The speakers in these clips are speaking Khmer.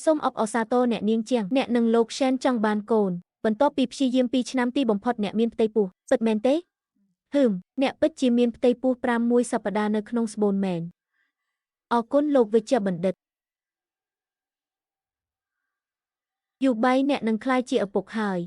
សូមអបអរសាទរអ្នកនាងជាងអ្នកនិងលោក Shen ចង់បានកូនបន្ទាប់ពីព្យាយាម2ឆ្នាំទីបំផុតអ្នកមានផ្ទៃពោះពិតមែនទេហឹមអ្នកពិតជាមានផ្ទៃពោះ5មួយសប្តាហ៍នៅក្នុងស្បូនមែនអរគុណលោកវិជ្ជបណ្ឌិតយូបៃអ្នកនឹងក្លាយជាឪពុកហើយ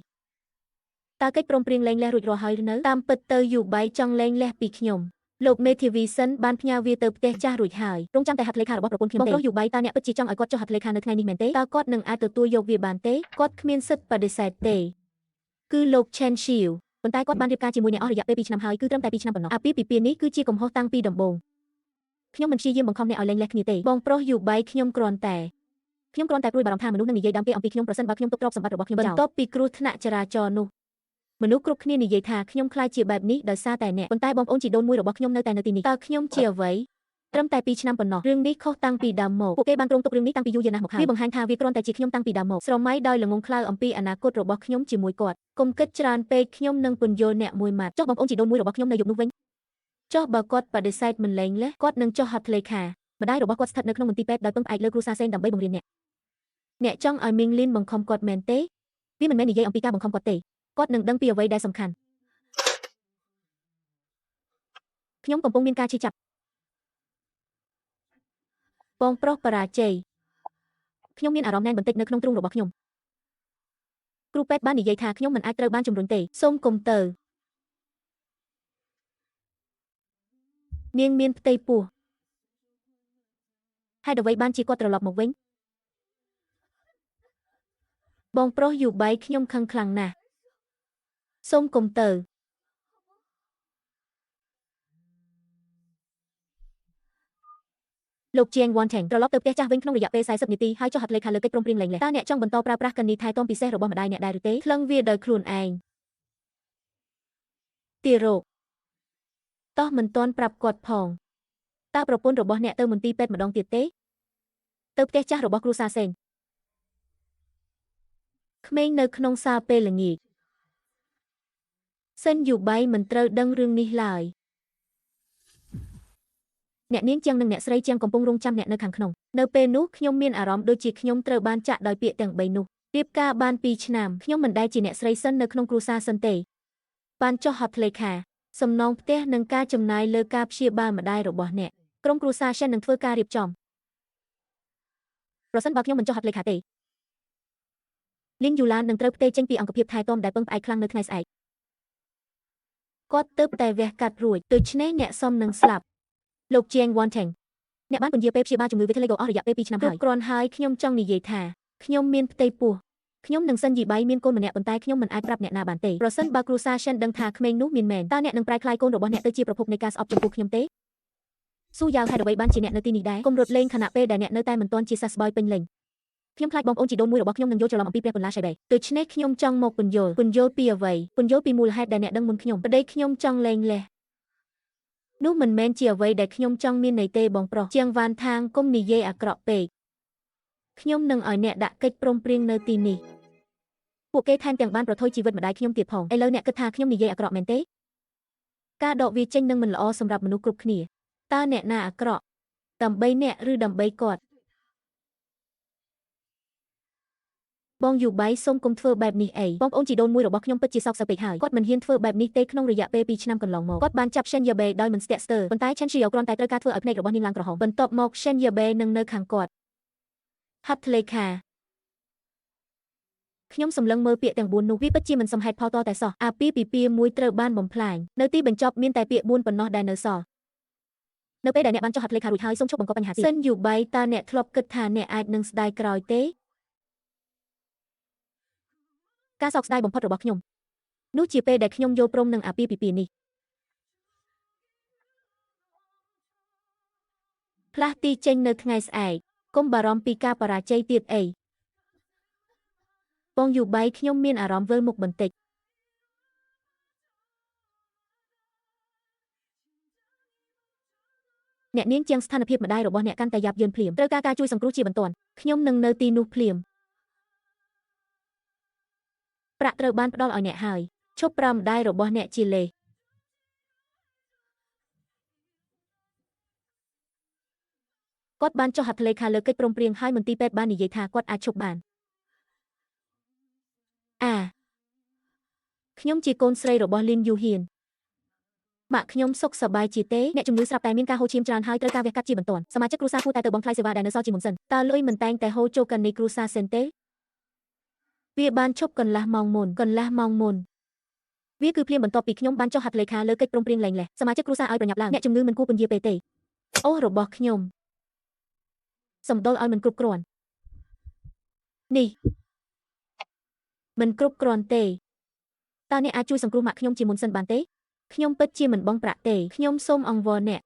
តើកិច្ចព្រមព្រៀងលែងលះរួចរាល់ហើយឬនៅតាមពិតទៅយូបៃចង់លែងលះពីខ្ញុំលោកមេធាវីសិនបានផ្ញើវាទៅផ្ទះចាស់រួចហើយរងចាំតែហត្ថលេខារបស់ប្រពន្ធខ្ញុំទេបងប្រុសយូបៃតើអ្នកពិតជាចង់ឲ្យគាត់ចុះហត្ថលេខានៅថ្ងៃនេះមែនទេតើគាត់នឹងអាចទទួលយកវាបានទេគាត់គ្មានសិទ្ធិបដិសេធទេគឺលោក Chen Xiu ប៉ុន្តែគាត់បានរៀបការជាមួយអ្នកអស់រយៈពេល2ឆ្នាំហើយគឺត្រឹមតែ2ឆ្នាំប៉ុណ្ណោះអាពាហ៍ពិពាហ៍នេះគឺជាកំហុសតាំងពីដំបូងខ្ញុំមិនព្យាយាមបង្ខំអ្នកឲ្យលែងលះគ្នាទេបងប្រុសយូបៃខ្ញុំគ្រាន់តែព្រួយបារម្ភថាមនុស្សនឹងនិយាយដើមគេអំពីខ្ញុំប្រសិនបើខ្ញុំទុកទ្រព្យសម្បត្តិរបស់ខ្ញុំចោលបន្ទាប់ពីគ្រោះថ្នាក់ចរាចរណ៍នោះមនុស្សគ្រប់គ្នានិយាយថាខ្ញុំក្លាយជាបែបនេះដោយសារតែអ្នកប៉ុន្តែបងប្អូនជីដូនមួយរបស់ខ្ញុំនៅតែនៅទីនេះតើខ្ញុំជាអ្វីត្រឹមតែ2ឆ្នាំប៉ុណ្ណោះរឿងនេះខុសតាំងពីដើមមកពួកគេបានគ្រោងទុករឿងនេះតាំងពីយូរយារណាស់មកហើយវាបង្ហាញថាវាគ្រាន់តែជាខ្ញុំតាំងពីដើមមកស្រមៃដោយល្ងងខ្លៅអំពីអនាគតរបស់ខ្ញុំជាមួយគាត់កុំគិតច្រើនពេកខ្ញុំនឹងពន្យល់អ្នកមួយម៉ាត់ចុះបងប្អូនជីដូនមួយរបស់ខ្ញុំនៅយប់នោះវិញចុះបើគាត់បដិសេធមិនលែងលះគាត់នឹងចុះហត្ថលេខាម្ដាយរបស់គាត់ស្ថិតនៅក្នុងមន្ទីរពេទ្យដោយពឹងផ្អែកលើគ្រួសារសេនដើម្បីបង្រៀនអ្នកអ្នកចង់ឲ្យមីងលីនបង្ខំគាត់មែនទេវាមិនមែននិយាយអំពីការបង្ខំគាត់ទេគាត់នឹងដឹងពីអ្វីដែលសំខាន់ខ្ញុំកំពុងមានការឈឺចាប់បងប្រុសបរាជ័យខ្ញុំមានអារម្មណ៍ណែនបន្តិចនៅក្នុងទ្រូងរបស់ខ្ញុំគ្រូពេទ្យបាននិយាយថាខ្ញុំមិនអាចត្រូវបានជំរុញទេសូមកុំទៅនាងមានផ្ទៃពោះហេតុអ្វីបានជាគាត់ត្រឡប់មកវិញបងប្រុសយូបៃខ្ញុំខឹងខ្លាំងណាស់សូមកុំទៅលោកជាងវ៉ាន់ថេងត្រឡប់ទៅផ្ទះចាស់វិញក្នុងរយៈពេល40នាទីហើយចុះហត្ថលេខាលើកិច្ចព្រមព្រៀងលែងលះតើអ្នកចង់បន្តប្រើប្រាស់កណីថែទាំពិសេសរបស់ម្ដាយអ្នកដែរឬទេក្លឹងវាដោយខ្លួនឯងទារកតោះមិនទាន់ប្រាប់គាត់ផងតើប្រពន្ធរបស់អ្នកទៅមន្ទីរពេទ្យម្ដងទៀតទេទៅផ្ទះចាស់របស់គ្រួសារសេនក្មេងនៅក្នុងសាលពេលល្ងាចសិនយូបៃមិនត្រូវដឹងរឿងនេះឡើយអ្នកនាងជាងនិងអ្នកស្រីជាងកំពុងរងចាំអ្នកនៅខាងក្នុងនៅពេលនោះខ្ញុំមានអារម្មណ៍ដូចជាខ្ញុំត្រូវបានចាក់ដោយពាក្យទាំង3នោះរៀបការបាន2ឆ្នាំខ្ញុំមិនដែលជាអ្នកស្រីសិននៅក្នុងគ្រួសារសិនទេបានចុះហត្ថលេខាសំណងផ្ទះនិងការចំណាយលើការព្យាបាលម្ដាយរបស់អ្នកក្រុមគ្រួសារសិននឹងធ្វើការរៀបចំប្រសិនបើខ្ញុំមិនចុះហត្ថលេខាទេលីងយូឡាននឹងត្រូវផ្ទេរចេញពីអង្គភាពថែទាំដែលពឹងផ្អែកខ្លាំងនៅថ្ងៃស្អែកគាត់ទើបតែវះកាត់រួចដូច្នេះអ្នកសមនឹងស្លាប់លោកជាងវ៉ាន់ថេងអ្នកបានពន្យាពេលព្យាបាលជំងឺ Vitiligo អស់រយៈពេល2ឆ្នាំហើយគ្រប់គ្រាន់ហើយខ្ញុំចង់និយាយថាខ្ញុំមានផ្ទៃពោះខ្ញុំនឹងសិនយីបៃមានកូនម្នាក់ប៉ុន្តែខ្ញុំមិនអាចប្រាប់អ្នកណាបានទេប្រសិនបើគ្រួសារសិនដឹងថាក្មេងនោះមានមែនតើអ្នកនឹងប្រែក្លាយកូនរបស់អ្នកទៅជាប្រភពនៃការស្អប់ចំពោះខ្ញុំទេស៊ូយ៉ាវហេតុអ្វីបានជាអ្នកនៅទីនេះដែរកុំរត់លេងខណៈពេលដែលអ្នកនៅតែមិនទាន់ជាសះស្បើយពេញលេញខ្ញុំខ្លាចបងប្អូនជីដូនមួយរបស់ខ្ញុំនឹងយល់ច្រឡំអំពីព្រះបន្លាឆៃបេដូច្នេះខ្ញុំចង់មកពន្យល់ពីអ្វីពន្យល់ពីមូលហេតុដែលអ្នកដឹងមុនខ្ញុំប្តីខ្ញុំចង់លែងលះនោះមិនមែនជាអ្វីដែលខ្ញុំចង់មានន័យទេបងប្រុសជាងវ៉ាន់ថាងកុំនិយាយអាក្រក់ពេកខ្ញុំនឹងឲ្យអ្នកដាក់កិច្ចព្រមព្រៀងនៅទីនេះពួកគេថែមទាំងបានប្រថុយជីវិតម្ដាយខ្ញុំទៀតផងឥឡូវអ្នកគិតថាខ្ញុំនិយាយអាក្រក់មែនទេការដកវាចេញនឹងមិនល្អសម្រាប់មនុស្សគ្រប់គ្នាតើអ្នកណាអាក្រក់ដើម្បីអ្នកឬដើម្បីគាត់បងយូបៃសូមកុំធ្វើបែបនេះអីបងប្អូនជីដូនមួយរបស់ខ្ញុំពិតជាសោកសៅពេកហើយគាត់មិនហ៊ានធ្វើបែបនេះទេក្នុងរយៈពេល2ឆ្នាំកន្លងមកគាត់បានចាប់ Shen Yabe ដោយមិនស្ទាក់ស្ទើរប៉ុន្តែ Chen Xiao គ្រាន់តែត្រូវការធ្វើឲ្យភ្នែករបស់នាងឡើងក្រហមបន្ទាប់មក Shen Yabe នឹងនៅខាងគាត់ហត្ថលេខាខ្ញុំសម្លឹងមើលពាក្យទាំង4នោះវាពិតជាមិនសមហេតុផលតតែសោះអាពាហ៍ពិពាហ៍មួយត្រូវបានបំផ្លាញនៅទីបញ្ចប់មានតែពាក្យ4ប៉ុណ្ណោះដែលនៅសល់នៅពេលដែលអ្នកបានចុះហត្ថលេខារួចហើយសូមឈប់បង្កបញ្ហាទៀតសិនយូបៃតើអ្នកធ្លាប់គិតថាអ្នកអាចនឹងស្ដាយក្រោយទេការសោកស្ដាយបំផុតរបស់ខ្ញុំនោះជាពេលដែលខ្ញុំយល់ព្រមនឹងអាពាហ៍ពិពាហ៍នេះផ្លាស់ទីចេញនៅថ្ងៃស្អែកកុំបារម្ភពីការបរាជ័យទៀតអីបងយូបៃខ្ញុំមានអារម្មណ៍វិលមុខបន្តិចអ្នកនាងជាងស្ថានភាពម្ដាយរបស់អ្នកកាន់តែយ៉ាប់យ៉ឺនភ្លាមត្រូវការការជួយសង្គ្រោះជាបន្ទាន់ខ្ញុំនឹងនៅទីនោះភ្លាមប្រាក់ត្រូវបានផ្ដល់ឲ្យអ្នកហើយឈប់ប្រើម្ដាយរបស់អ្នកជាលេស គាត់ គាត់បានចុះហត្ថលេខាលើកិច្ចព្រមព្រៀងហើយមន្ទីរពេទ្យបាននិយាយថាគាត់អាចឈប់បានអាខ្ញុំជាកូនស្រីរបស់លីនយូហ៊ានម៉ាក់ខ្ញុំសុខសប្បាយជាទេអ្នកជំងឺស្រាប់តែមានការហូរឈាមច្រើនហើយត្រូវការវះកាត់ជាបន្ទាន់សមាជិកគ្រួសារគួរតែទៅបង់ថ្លៃសេវាដែលនៅសល់ជាមុនសិនតើលុយមិនតែងតែហូរចូលកណនីគ្រួសារសិនទេវាបានឈប់កន្លះម៉ោងមុនកន្លះម៉ោងមុនវាគឺភ្លាមបន្ទាប់ពីខ្ញុំបានចុះហត្ថលេខាលើកិច្ចព្រមព្រៀងលែងលះសមាជិកគ្រួសារឲ្យប្រញាប់ឡើងអ្នកជំងឺមិនគួរពន្យាពេលទេអូសរបស់ខ្ញុំសំដុលឲ្យមិនគ្រប់គ្រាន់នេះមិនគ្រប់គ្រាន់ទេតើអ្នកអាចជួយសង្គ្រោះម៉ាក់ខ្ញុំជាមុនសិនបានទេខ្ញុំពិតជាមិនបង់ប្រាក់ទេខ្ញុំសូមអង្វរអ្នក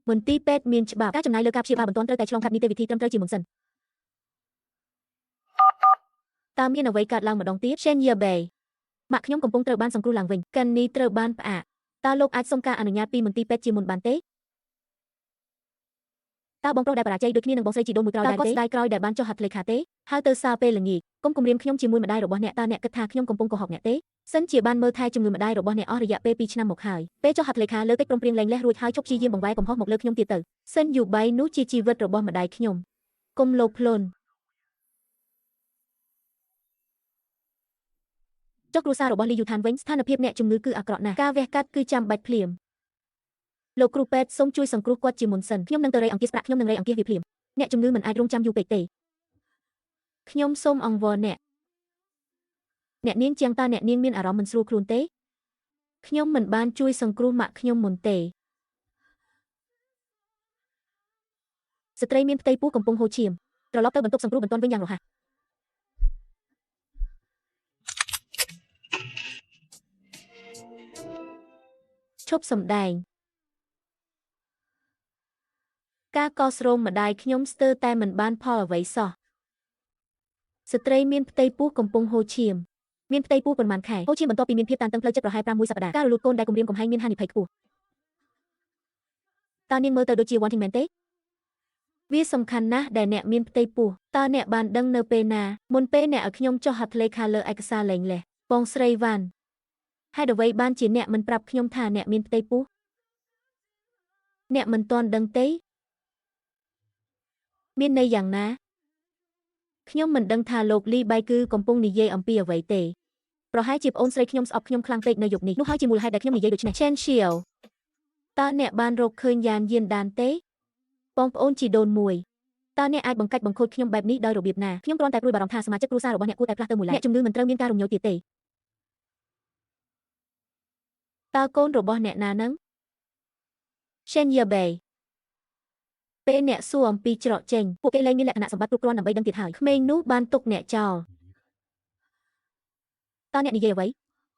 មន្ទីរពេទ្យមានច្បាប់ការចំណាយលើការព្យាបាលបន្ទាន់ត្រូវតែឆ្លងកាត់នីតិវិធីត្រឹមត្រូវជាមុនសិនតើមានអ្វីកើតឡើងម្ដងទៀត Shen Yabei ម៉ាក់ខ្ញុំកំពុងត្រូវបានសង្គ្រោះឡើងវិញកិននេះត្រូវបានផ្អាកតើលោកអាចសុំការអនុញ្ញាតពីមន្ទីរពេទ្យជាមុនបានទេតើបងប្រុសដែលបរាជ័យដូចគ្នានឹងបងស្រីជីដូនមួយក្រោយដែរទេគាត់ស្ដាយក្រោយដែលបានចុះហត្ថលេខាទេហើយទៅសារពេលល្ងាចកុំគំរាមខ្ញុំជាមួយម្ដាយរបស់អ្នកតើអ្នកគិតថាខ្ញុំកំពុងកុហកអ្នកទេសិនជាបានមើលថែជំងឺម្ដាយរបស់អ្នកអស់រយៈពេល2ឆ្នាំមកហើយពេលចុះហត្ថលេខាលើកិច្ចព្រមព្រៀងលែងលះរួចហើយឈប់ព្យាយាមបង្វែរកំហុសមកលើខ្ញុំទៀតទៅសិនយូបៃនោះជាជីវិតរបស់ម្ដាយខ្ញុំកុំលោភលន់ចុះគ្រួសាររបស់លីយូឋានវិញស្ថានភាពអ្នកជំងឺគឺអាក្រក់ណាស់ការវះកាត់គឺចាំបាច់ភ្លាមលោកគ្រូពេទ្យសូមជួយសង្គ្រោះគាត់ជាមុនសិនខ្ញុំនឹងទៅរៃអង្គាសប្រាក់ខ្ញុំនឹងរៃអង្គាសវាភ្លាមអ្នកជំងឺមិនអាចរងចាំយូរពេកទេខ្ញុំសូមអង្វរអ្នកអ្នកនាងជាងតើអ្នកនាងមានអារម្មណ៍មិនស្រួលខ្លួនទេខ្ញុំមិនបានជួយសង្គ្រោះម៉ាក់ខ្ញុំមុនទេស្ត្រីមានផ្ទៃពោះកំពុងហូរឈាមត្រឡប់ទៅបន្ទប់សង្គ្រោះបន្ទាន់វិញយ៉ាងរហ័សឈប់សម្ដែងការកោស្រោមម្ដាយខ្ញុំស្ទើរតែមិនបានផលអ្វីសោះស្ត្រីមានផ្ទៃពោះកំពុងហូរឈាមមានផ្ទៃពោះប៉ុន្មានខែហូរឈាមបន្ទាប់ពីមានភាពតានតឹងផ្លូវចិត្តប្រហែល6សប្តាហ៍ការរលូតកូនដែលគំរាមកំហែងមានហានិភ័យខ្ពស់តើនាងមើលទៅដូចជា Wanting មែនទេវាសំខាន់ណាស់ដែលអ្នកមានផ្ទៃពោះតើអ្នកបានដឹងនៅពេលណាមុនពេលអ្នកឲ្យខ្ញុំចុះហត្ថលេខាលើឯកសារលែងលះបងស្រីវ៉ាន់ហេតុអ្វីបានជាអ្នកមិនប្រាប់ខ្ញុំថាអ្នកមានផ្ទៃពោះអ្នកមិនទាន់ដឹងទេមានន័យយ៉ាងណាខ្ញុំមិនដឹងថាលោកលីបៃគឺកំពុងនិយាយអំពីអ្វីទេប្រហែលជាប្អូនស្រីខ្ញុំស្អប់ខ្ញុំខ្លាំងពេកនៅយប់នេះនោះហើយជាមូលហេតុដែលខ្ញុំនិយាយដូច្នេះ Chen Xiao តើអ្នកបានរកឃើញយ៉ានយានដានទេបងប្អូនជីដូនមួយតើអ្នកអាចបង្កាច់បង្ខូចខ្ញុំបែបនេះដោយរបៀបណាខ្ញុំគ្រាន់តែព្រួយបារម្ភថាសមាជិកគ្រួសាររបស់អ្នកគួរតែផ្លាស់ទៅមួយឡែកអ្នកជំងឺមិនត្រូវមានការរំញោចទៀតទេតើកូនរបស់អ្នកណានឹង Shen Yabei ពេលអ្នកសួរអំពីច្រកចេញពួកគេលែងមានលក្ខណៈសម្បត្តិគ្រប់គ្រាន់ដើម្បីដឹងទៀតហើយក្មេងនោះបានទុកអ្នកចោលតើអ្នកនិយាយអ្វី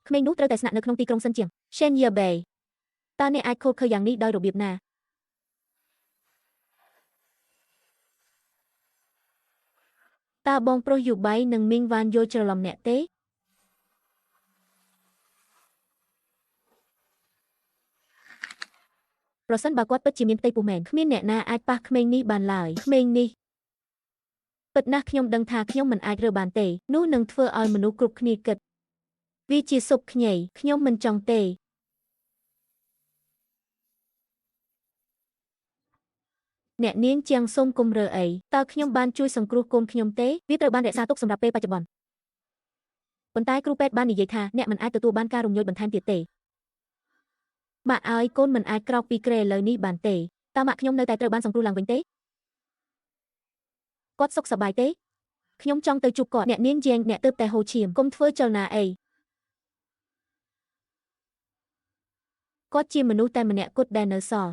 ក្មេងនោះត្រូវតែស្នាក់នៅក្នុងទីក្រុងសិនជាង Shen Yabei តើអ្នកអាចខូចខើយ៉ាងនេះដោយរបៀបណាតើបងប្រុសយូបៃនិងមីងវ៉ានយល់ច្រឡំអ្នកទេប្រសិនបើគាត់ពិតជាមានផ្ទៃពោះមែនគ្មានអ្នកណាអាចប៉ះក្មេងនេះបានឡើយក្មេងនេះពិតណាស់ខ្ញុំដឹងថាខ្ញុំមិនអាចរើបានទេនោះនឹងធ្វើឲ្យមនុស្សគ្រប់គ្នាគិតវាជាសុបខ្ញីខ្ញុំមិនចង់ទេអ្នកនាងជាងសូមគុំរើអីតើខ្ញុំបានជួយសង្គ្រោះកូនខ្ញុំទេវាត្រូវបានរក្សាទុកសម្រាប់ពេលបច្ចុប្បន្នប៉ុន្តែគ្រូពេទ្យបាននិយាយថាអ្នកមិនអាចទទួលបានការរំញោចបន្ថែមទៀតទេម៉ាក់ឲ្យកូនមិនអាចក្រោកពីគ្រែឥឡូវនេះបានទេតើម៉ាក់ខ្ញុំនៅតែត្រូវបានសង្គ្រោះឡើងវិញទេគាត់សុខសប្បាយទេខ្ញុំចង់ទៅជួបគាត់អ្នកនាងជាងអ្នកទើបតែហូរឈាមកុំធ្វើចលនាអីគាត់ជាមនុស្សតែម្នាក់គត់ដែលនៅសល់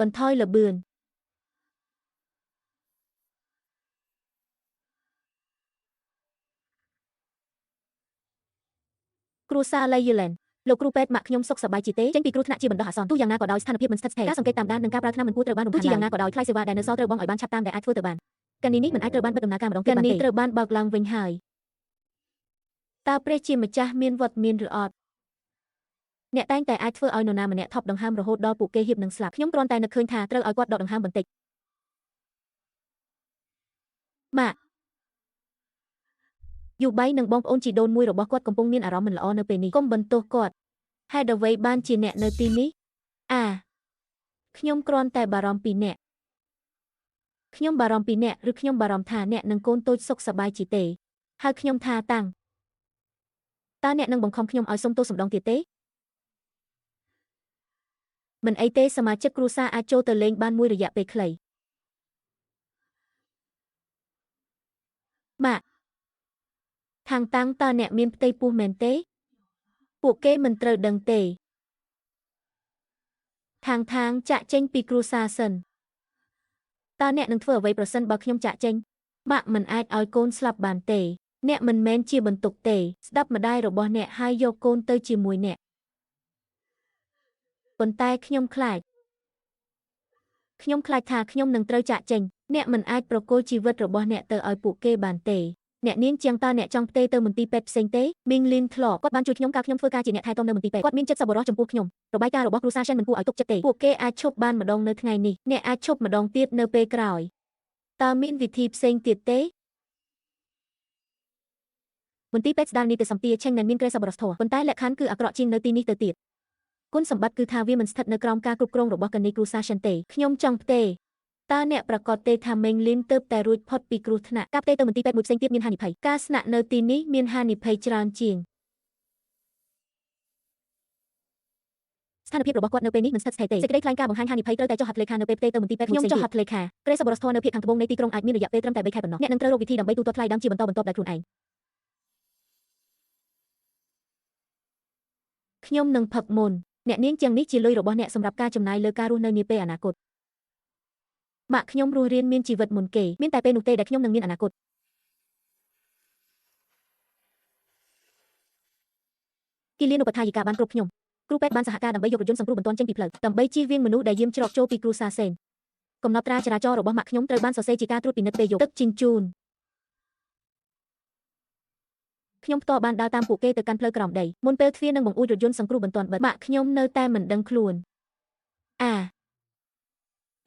បន្ថយល្បឿនគ្រួសារឡៃយូឡែនលោកគ្រូពេទ្យម៉ាក់ខ្ញុំសុខសប្បាយជាទេចេញពីគ្រោះថ្នាក់ជាបណ្ដោះអាសន្នទោះយ៉ាងណាក៏ដោយស្ថានភាពមិនស្ថិតស្ថេរការសង្កេតតាមដាននិងការប្រើថ្នាំមិនគួរត្រូវបានរំខានទោះជាយ៉ាងណាក៏ដោយថ្លៃសេវាដែលនៅសល់ត្រូវបង់ឲ្យបានឆាប់តាមដែលអាចធ្វើទៅបានកិននេះមិនអាចត្រូវបានបិទដំណើរការម្ដងទៀតបានទេកិននេះត្រូវបានបើកឡើងវិញហើយតើព្រះជាម្ចាស់មានវត្តមានឬអត់អ្នកតែងតែអាចធ្វើឲ្យនរណាម្នាក់ថប់ដង្ហើមរហូតដល់ពួកគេហៀបនឹងស្លាប់ខ្ញុំគ្រាន់តែនឹកឃើញថាត្រូវឲ្យគាត់ដកដង្ហើមបន្តិចម៉ាក់យូបៃនិងបងប្អូនជីដូនមួយរបស់គាត់កំពុងមានអារម្មណ៍មិនល្អនៅពេលនេះកុំបន្ទោសគាត់ហេតុអ្វីបានជាអ្នកនៅទីនេះ អាខ្ញុំគ្រាន់តែបារម្ភពីអ្នកខ្ញុំបារម្ភពីអ្នកឬខ្ញុំបារម្ភថាអ្នកនឹងកូនតូចសុខសប្បាយជាទេហើយខ្ញុំថាតាំងតើអ្នកនឹងបង្ខំខ្ញុំឲ្យសុំទោសម្ដងទៀតទេមិនអីទេសមាជិកគ្រួសារអាចចូលទៅលេងបានមួយរយៈពេលខ្លីម៉ាក់ខាងតាំងតើអ្នកមានផ្ទៃពោះមែនទេពួកគេមិនត្រូវដឹងទេខាងថាងចាក់ចេញពីគ្រួសារសិនតើអ្នកនឹងធ្វើអ្វីប្រសិនបើខ្ញុំចាក់ចេញម៉ាក់មិនអាចឲ្យកូនស្លាប់បានទេអ្នកមិនមែនជាបន្ទុកទេស្ដាប់ម្ដាយរបស់អ្នកហើយយកកូនទៅជាមួយអ្នកប៉ុន្តែខ្ញុំខ្លាចខ្ញុំខ្លាចថាខ្ញុំនឹងត្រូវចាក់ចេញអ្នកមិនអាចប្រគល់ជីវិតរបស់អ្នកទៅឲ្យពួកគេបានទេអ្នកនាងជាងតើអ្នកចង់ផ្ទេរទៅមន្ទីរពេទ្យផ្សេងទេមីងលីនធ្លាប់គាត់បានជួយខ្ញុំកាលខ្ញុំធ្វើការជាអ្នកថែទាំនៅមន្ទីរពេទ្យគាត់មានចិត្តសប្បុរសចំពោះខ្ញុំរបាយការណ៍របស់គ្រួសារសិនមិនគួរឲ្យទុកចិត្តទេពួកគេអាចឈប់បានម្ដងនៅថ្ងៃនេះអ្នកអាចឈប់ម្ដងទៀតនៅពេលក្រោយតើមានវិធីផ្សេងទៀតទេមន្ទីរពេទ្យស្ដារនីតិសម្ពាធឆេងមិនមានក្រែសប្បុរសធម៌ប៉ុន្តែលក្ខខណ្ឌគឺអាក្រក់ជាងនៅទីនេះទៅទៀតគុណសម្បត្តិគឺថាវាមិនស្ថិតនៅក្រោមការគ្រប់គ្រងរបស់កណីគ្រួសារសិនទេខ្ញុំចង់ផ្ទេរតើអ្នកប្រកាសទេថាមេងលីនទើបតែរួចផុតពីគ្រោះថ្នាក់ការផ្ទេរទៅមន្ទីរពេទ្យមួយផ្សេងទៀតមានហានិភ័យការស្នាក់នៅទីនេះមានហានិភ័យច្រើនជាងស្ថានភាពរបស់គាត់នៅពេលនេះមិនស្ថិតស្ថេរទេសេចក្តីថ្លែងការណ៍បង្ហាញហានិភ័យត្រូវតែចុះហត្ថលេខានៅពេលផ្ទេរទៅមន្ទីរពេទ្យមួយផ្សេងទៀតខ្ញុំចុះហត្ថលេខាក្រេសប្បុរសធម៌នៅភាគខាងត្បូងនៃទីក្រុងអាចមានរយៈពេលត្រឹមតែ3ខែប៉ុណ្ណោះអ្នកនឹងត្រូវរកវិធីដើម្បីទូទាត់ថ្លៃដើមជាបន្តបន្ទាប់ដោយខ្លួនឯងខ្ញុំនឹងផឹកមុនអ្នកនាងជាងនេះជាលុយរបស់អ្នកសម្រាប់ការចំណាយលើការរស់នៅនាពេលអនាគតម៉ាក់ខ្ញុំរស់រានមានជីវិតមុនគេមានតែពេលនោះទេដែលខ្ញុំនឹងមានអនាគតគីលានុបដ្ឋាយិកាបានគ្រប់ខ្ញុំគ្រូពេទ្យបានសហការដើម្បីយករថយន្តសង្គ្រោះបន្ទាន់ចេញពីផ្លូវដើម្បីជៀសវាងមនុស្សដែលយាមច្រកចូលពីគ្រួសារសេនកំណត់ត្រាចរាចរណ៍របស់ម៉ាក់ខ្ញុំត្រូវបានសរសេរជាការត្រួតពិនិត្យពេលយប់ទឹកជញ្ជូនខ្ញុំផ្ទាល់បានដើរតាមពួកគេទៅកាន់ផ្លូវក្រោមដីមុនពេលទ្វារនឹងបង្អួចរថយន្តសង្គ្រោះបន្ទាន់បិទម៉ាក់ខ្ញុំនៅតែមិនដឹងខ្លួនអា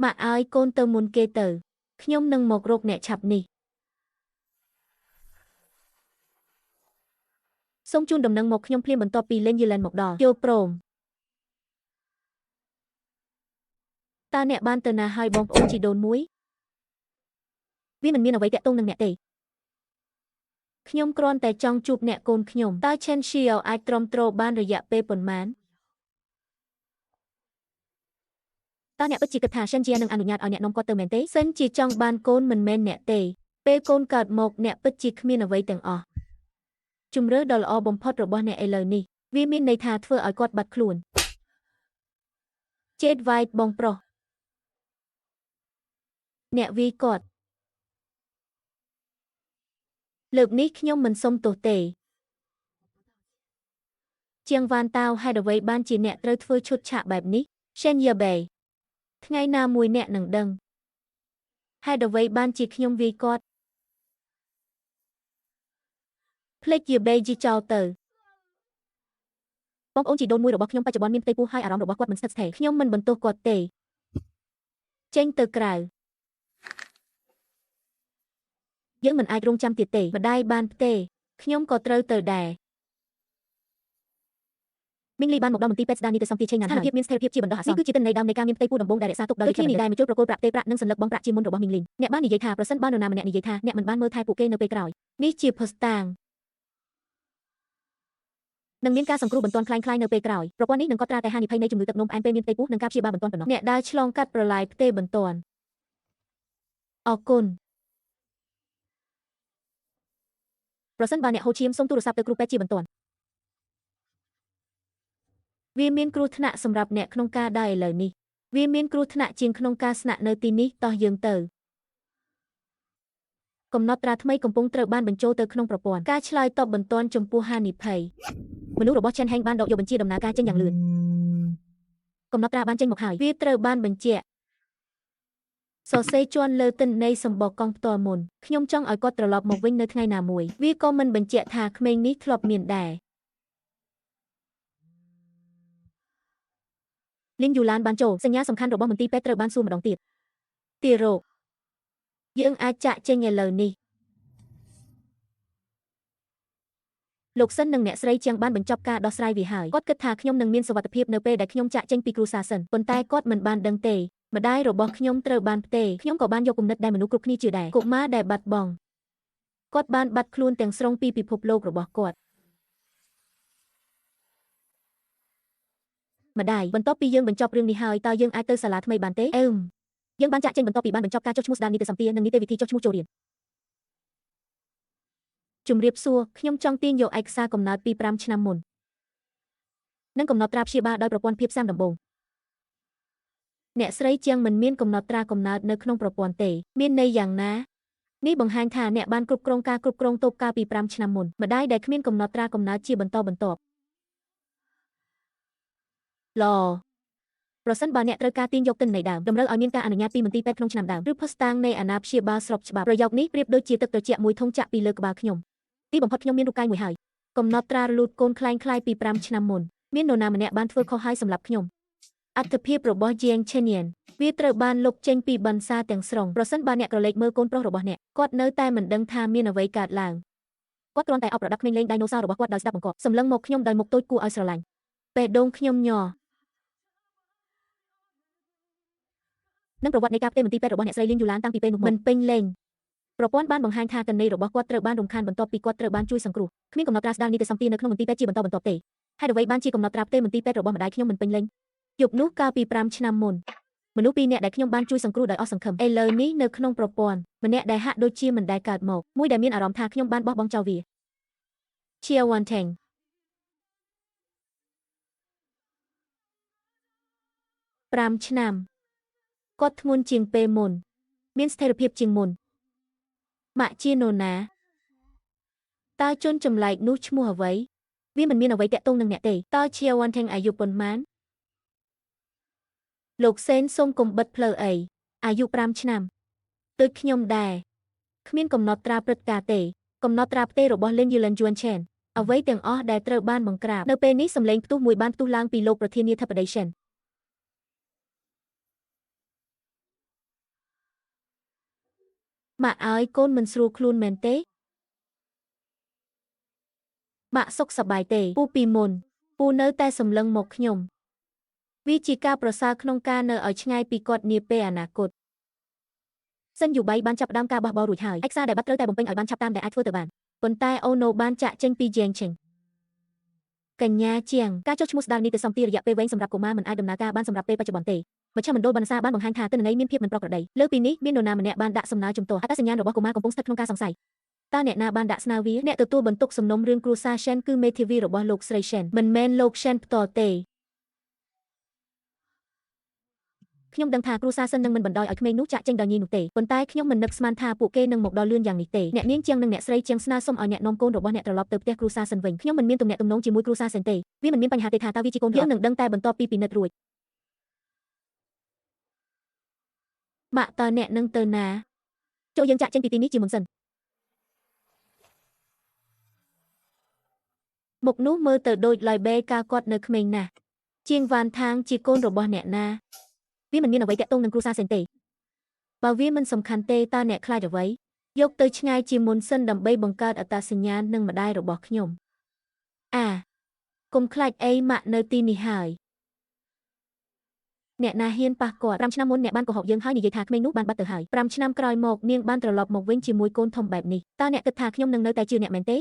ម៉ាក់ឲ្យកូនទៅមុនគេទៅខ្ញុំនឹងមករកអ្នកឆាប់នេះសូមជូនដំណឹងមកខ្ញុំភ្លាមបន្ទាប់ពីលេងយូឡែនមកដល់យល់ព្រមតើអ្នកបានទៅណាហើយបងប្អូនជីដូនមួយវាមិនមានអ្វីទាក់ទងនឹងអ្នកទេខ្ញុំគ្រាន់តែចង់ជួបអ្នកកូនខ្ញុំតើឆេនឈៀវអាចទ្រាំទ្របានរយៈពេលប៉ុន្មានតើអ្នកពិតជាគិតថាសិនជានឹងអនុញ្ញាតឲ្យអ្នកនាំគាត់ទៅមែនទេសិនជាចង់បានកូនមិនមែនអ្នកទេពេលកូនកើតមកអ្នកពិតជាគ្មានអ្វីទាំងអស់ជំរឿដ៏ល្អបំផុតរបស់អ្នកឥឡូវនេះវាមានន័យថាធ្វើឲ្យគាត់បាត់ខ្លួនជេតវ៉ៃតបងប្រុសអ្នកវាយគាត់លើកនេះខ្ញុំមិនសុំទោសទេជាងវ៉ានតាវហេតុអ្វីបានជាអ្នកត្រូវធ្វើឈុតឆាកបែបនេះសេនយ៉ាបេថ្ងៃណាមួយអ្នកនឹងដឹងហេតុអ្វីបានជាខ្ញុំវាយគាត់ភ្លេចយាបេជីចោលទៅបងប្អូនជីដូនមួយរបស់ខ្ញុំបច្ចុប្បន្នមានផ្ទៃពោះហើយអារម្មណ៍របស់គាត់មិនស្ថិតស្ថេរខ្ញុំមិនបន្ទោសគាត់ទេចេញទៅក្រៅយើងមិនអាចរងចាំទៀតទេម្ដាយបានផ្ទេខ្ញុំក៏ត្រូវទៅដែរមីងលីបានមកដល់មន្ទីរពេទ្យស្ដារនីតិសម្ពាធឆេងណានហើយស្ថានភាពមានស្ថិរភាពជាបណ្ដោះអាសន្ននេះគឺជាទិន្នន័យដើមនៃការមានផ្ទៃពោះដំបូងដែលរក្សាទុកដោយដូចគ្នានេះដែរមជុលប្រគល់ប្រាក់ទេប្រាក់និងសន្លឹកបង់ប្រាក់ជាមុនរបស់មីងលីនអ្នកបាននិយាយថាប្រសិនបើនរណាម្នាក់និយាយថាអ្នកមិនបានមើលថែពួកគេនៅពេលក្រោយនេះជាភស្តុតាងនឹងមានការសង្គ្រោះបន្ទាន់คล้ายៗនៅពេលក្រោយប្រព័ន្ធនេះនឹងកត់ត្រាតែហានិភ័យនៃជំងឺទឹកនោមផ្អែមពេលមានផ្ទៃពោះនិងការព្យាបាលបន្ទាន់ប៉ុណ្ណោះអ្នកដើរឆ្លងកាត់ប្រឡាយផ្ទេបន្ទាន់អរគុណប្រសិនបើអ្នកហូរឈាមសូមទូរស័ព្ទទៅគ្រូពេទ្យជាបន្ទាន់វាមានគ្រោះថ្នាក់សម្រាប់អ្នកក្នុងការដើរឥឡូវនេះវាមានគ្រោះថ្នាក់ជាងក្នុងការស្នាក់នៅទីនេះតោះយើងទៅកំណត់ត្រាថ្មីកំពុងត្រូវបានបញ្ចូលទៅក្នុងប្រព័ន្ធការឆ្លើយតបបន្ទាន់ចំពោះហានិភ័យមនុស្សរបស់ឆេនហេងបានដកយកបញ្ជាដំណើរការចេញយ៉ាងលឿនកំណត់ត្រាបានចេញមកហើយវាត្រូវបានបញ្ជាក់សរសេរជាន់លើទិន្នន័យសម្បកកង់ផ្ទាល់មុនខ្ញុំចង់ឲ្យគាត់ត្រឡប់មកវិញនៅថ្ងៃណាមួយវាក៏មិនបញ្ជាក់ថាក្មេងនេះធ្លាប់មានដែរលីនយូឡានបានចូលសញ្ញាសំខាន់របស់មន្ទីរពេទ្យត្រូវបានសួរម្ដងទៀតទារកយើងអាចចាក់ចេញឥឡូវនេះ លោកសិននិងអ្នកស្រីជាងបានបញ្ចប់ការដោះស្រាយវាហើយគាត់គិតថាខ្ញុំនឹងមានសុវត្ថិភាពនៅពេលដែលខ្ញុំចាក់ចេញពីគ្រួសារសិនប៉ុន្តែគាត់មិនបានដឹងទេម្ដាយរបស់ខ្ញុំត្រូវបានផ្ទេរខ្ញុំក៏បានយកគំនិតដែលមនុស្សគ្រប់គ្នាជឿដែរកុមារដែលបាត់បង់គាត់បានបាត់ខ្លួនទាំងស្រុងពីពិភពលោករបស់គាត់ម្ដាយបន្ទាប់ពីយើងបញ្ចប់រឿងនេះហើយតើយើងអាចទៅសាលាថ្មីបានទេអឺមយើងបានចាក់ចេញបន្ទាប់ពីបានបញ្ចប់ការចុះឈ្មោះស្ដារនីតិសម្បទានិងនីតិវិធីចុះឈ្មោះចូលរៀនជំរាបសួរខ្ញុំចង់ទាញយកឯកសារកំណើតពី5ឆ្នាំមុននិងកំណត់ត្រាព្យាបាលដោយប្រព័ន្ធភាពស៊ាំដំបូងអ្នកស្រីជាងមិនមានកំណត់ត្រាកំណើតនៅក្នុងប្រព័ន្ធទេមានន័យយ៉ាងណានេះបង្ហាញថាអ្នកបានគ្រប់គ្រងការគ្រប់គ្រងតូបកាលពី5ឆ្នាំមុនម្ដាយដែលគ្មានកំណត់ត្រាកំណើតជាបន្តបន្ទាប់ល្អប្រសិនបើអ្នកត្រូវការទាញយកទិន្នន័យដើមតម្រូវឲ្យមានការអនុញ្ញាតពីមន្ទីរពេទ្យក្នុងឆ្នាំដើមឬភស្តុតាងនៃអាណាព្យាបាលស្របច្បាប់ប្រយោគនេះប្រៀបដូចជាទឹកត្រជាក់មួយធុងចាក់ពីលើក្បាលខ្ញុំទីបំផុតខ្ញុំមានរូបកាយមួយហើយកំណត់ត្រារលូតកូនក្លែងក្លាយពី5ឆ្នាំមុនមាននរណាម្នាក់បានធ្វើខុសហើយសម្រាប់ខ្ញុំអត្ថភាពរបស់ជាងឆេនៀនវាត្រូវបានលុបចេញពីបន្សាទាំងស្រុងប្រសិនបើអ្នកក្រឡេកមើលកូនប្រុសរបស់អ្នកគាត់នៅតែមិនដឹងថាមានអ្វីកើតឡើងគាត់គ្រាន់តែអបប្រដាប់ក្មេងលេងដៃណូសោរបស់គាត់ដោយស្ដាប់បង្គាប់សម្លឹងមកខ្ញុំដោយមុខតូចគួរឲ្យស្រឡាញ់បេះដូងខ្ញុំញ័រនិងប្រវត្តិនៃការផ្ទេរមន្ទីរពេទ្យរបស់អ្នកស្រីលីងយូឡានតាំងពីពេលនោះមកមិនពេញលេញប្រព័ន្ធបានបង្ហាញថាកណីរបស់គាត់ត្រូវបានរំខានបន្ទាប់ពីគាត់ត្រូវបានជួយសង្គ្រោះគ្មានកំណត់ត្រាស្ដារនីតិសម្បទានៅក្នុងមន្ទីរពេទ្យជាបន្តបន្ទាប់ទេហេតុអ្វីបានជាកំណត់ត្រាផ្ទេរមន្ទីរពេទ្យរបស់ម្ដាយខ្ញុំមិនពេញលេញយប់នោះកាលពី5ឆ្នាំមុនមនុស្សពីរនាក់ដែលខ្ញុំបានជួយសង្គ្រោះដោយអស់សង្ឃឹមឥឡូវនេះនៅក្នុងប្រព័ន្ធម្នាក់ដែលហាក់ដូចជាមិនដែលកើតមកមួយដែលមានអារម្មណ៍ថាខ្ញុំបានបោះបង់ចោលវាឈៀវ៉ាន់ថេង5ឆ្នាំគាត់ធ្ងន់ជាងពេលមុនមានស្ថិរភាពជាងមុនម៉ាក់ជានរណាតើជនចម្លែកនោះឈ្មោះអ្វីវាមិនមានអ្វីតាក់ទងនឹងអ្នកទេតើឈៀវ៉ាន់ថេងអាយុប៉ុន្មានលោកសេនសូមកុំបិទផ្លូវអីអាយុ5ឆ្នាំដូចខ្ញុំដែរគ្មានកំណត់ត្រាព្រឹត្តិការណ៍ទេកំណត់ត្រាផ្ទេររបស់លិនយូលិនយួនឆេនអ្វីទាំងអស់ដែលត្រូវបានបង្ក្រាបនៅពេលនេះសម្លេងផ្ទុះមួយបានផ្ទុះឡើងពីលោកប្រធានាធិបតីសេនម៉ាក់ឲ្យកូនមិនស្រួលខ្លួនមែនទេម៉ាក់សុខសប្បាយទេពូពីមុនពូនៅតែសម្លឹងមកខ្ញុំវាជាការប្រសើរក្នុងការនៅឲ្យឆ្ងាយពីគាត់នាពេលអនាគតសិនយូបៃបានចាប់ផ្ដើមការបះបោររួចហើយឯកសារដែលបាត់ត្រូវតែបំពេញឲ្យបានឆាប់តាមដែលអាចធ្វើទៅបានប៉ុន្តែអូណូបានចាក់ចេញពីយ៉េងឆេងកញ្ញាជាងការចុះឈ្មោះស្ដារនីតិសម្បទារយៈពេលវែងសម្រាប់កុមារមិនអាចដំណើរការបានសម្រាប់ពេលបច្ចុប្បន្នទេមជ្ឈមណ្ឌលបណ្ណសារបានបង្ហាញថាទិន្នន័យមានភាពមិនប្រក្រតីលើពីនេះមាននរណាម្នាក់បានដាក់សំណើជំទាស់អត្តសញ្ញាណរបស់កុមារកំពុងស្ថិតក្នុងការសង្ស័យតើអ្នកណាបានដាក់ស្នើវាអ្នកទទួលបន្ទុកសំណុំរឿងគ្រួសារ Shen គឺមេធាវីរបស់លោកស្រី Shen មិនមែនលោក Shen ផ្ទាល់ទេខ្ញុំដឹងថាគ្រួសារសិននឹងមិនបណ្ដោយឲ្យក្មេងនោះចាក់ចេញដោយងាយនោះទេប៉ុន្តែខ្ញុំមិននឹកស្មានថាពួកគេនឹងមកដល់លឿនយ៉ាងនេះទេអ្នកនាងជាងនិងអ្នកស្រីជាងស្នើសុំឲ្យអ្នកនាំកូនរបស់អ្នកត្រឡប់ទៅផ្ទះគ្រួសារសិនវិញខ្ញុំមិនមានទំនាក់ទំនងជាមួយគ្រួសារសិនទេវាមិនមានបញ្ហាទេថាតើវាជាកូនយើងនឹងដឹងតែបន្ទាប់ពីពិនិត្យរួចម៉ាក់តើអ្នកនឹងទៅណាចូលយើងចាក់ចេញពីទីនេះជាមុនសិនមុខនោះមើលទៅដូចឡយបេកាលគាត់នៅក្មេងណាស់ជាងវ៉ាន់ថាងជាកូនរបស់អ្នកណាវាមិនមានអ្វីតាក់ទងនឹងគ្រួសារសេនទេបើវាមិនសំខាន់ទេតើអ្នកខ្លាចអ្វីយកទៅឆ្ងាយជាមុនសិនដើម្បីបង្កើតអត្តសញ្ញាណនិងម្ដាយរបស់ខ្ញុំអាកុំខ្លាចអីម៉ាក់នៅទីនេះហើយអ្នកណាហ៊ានប៉ះគាត់5ឆ្នាំមុនអ្នកបានកុហកយើងហើយនិយាយថាក្មេងនោះបានបាត់ទៅហើយ5ឆ្នាំក្រោយមកនាងបានត្រឡប់មកវិញជាមួយកូនធំបែបនេះតើអ្នកគិតថាខ្ញុំនឹងនៅតែជឿអ្នកមែនទេ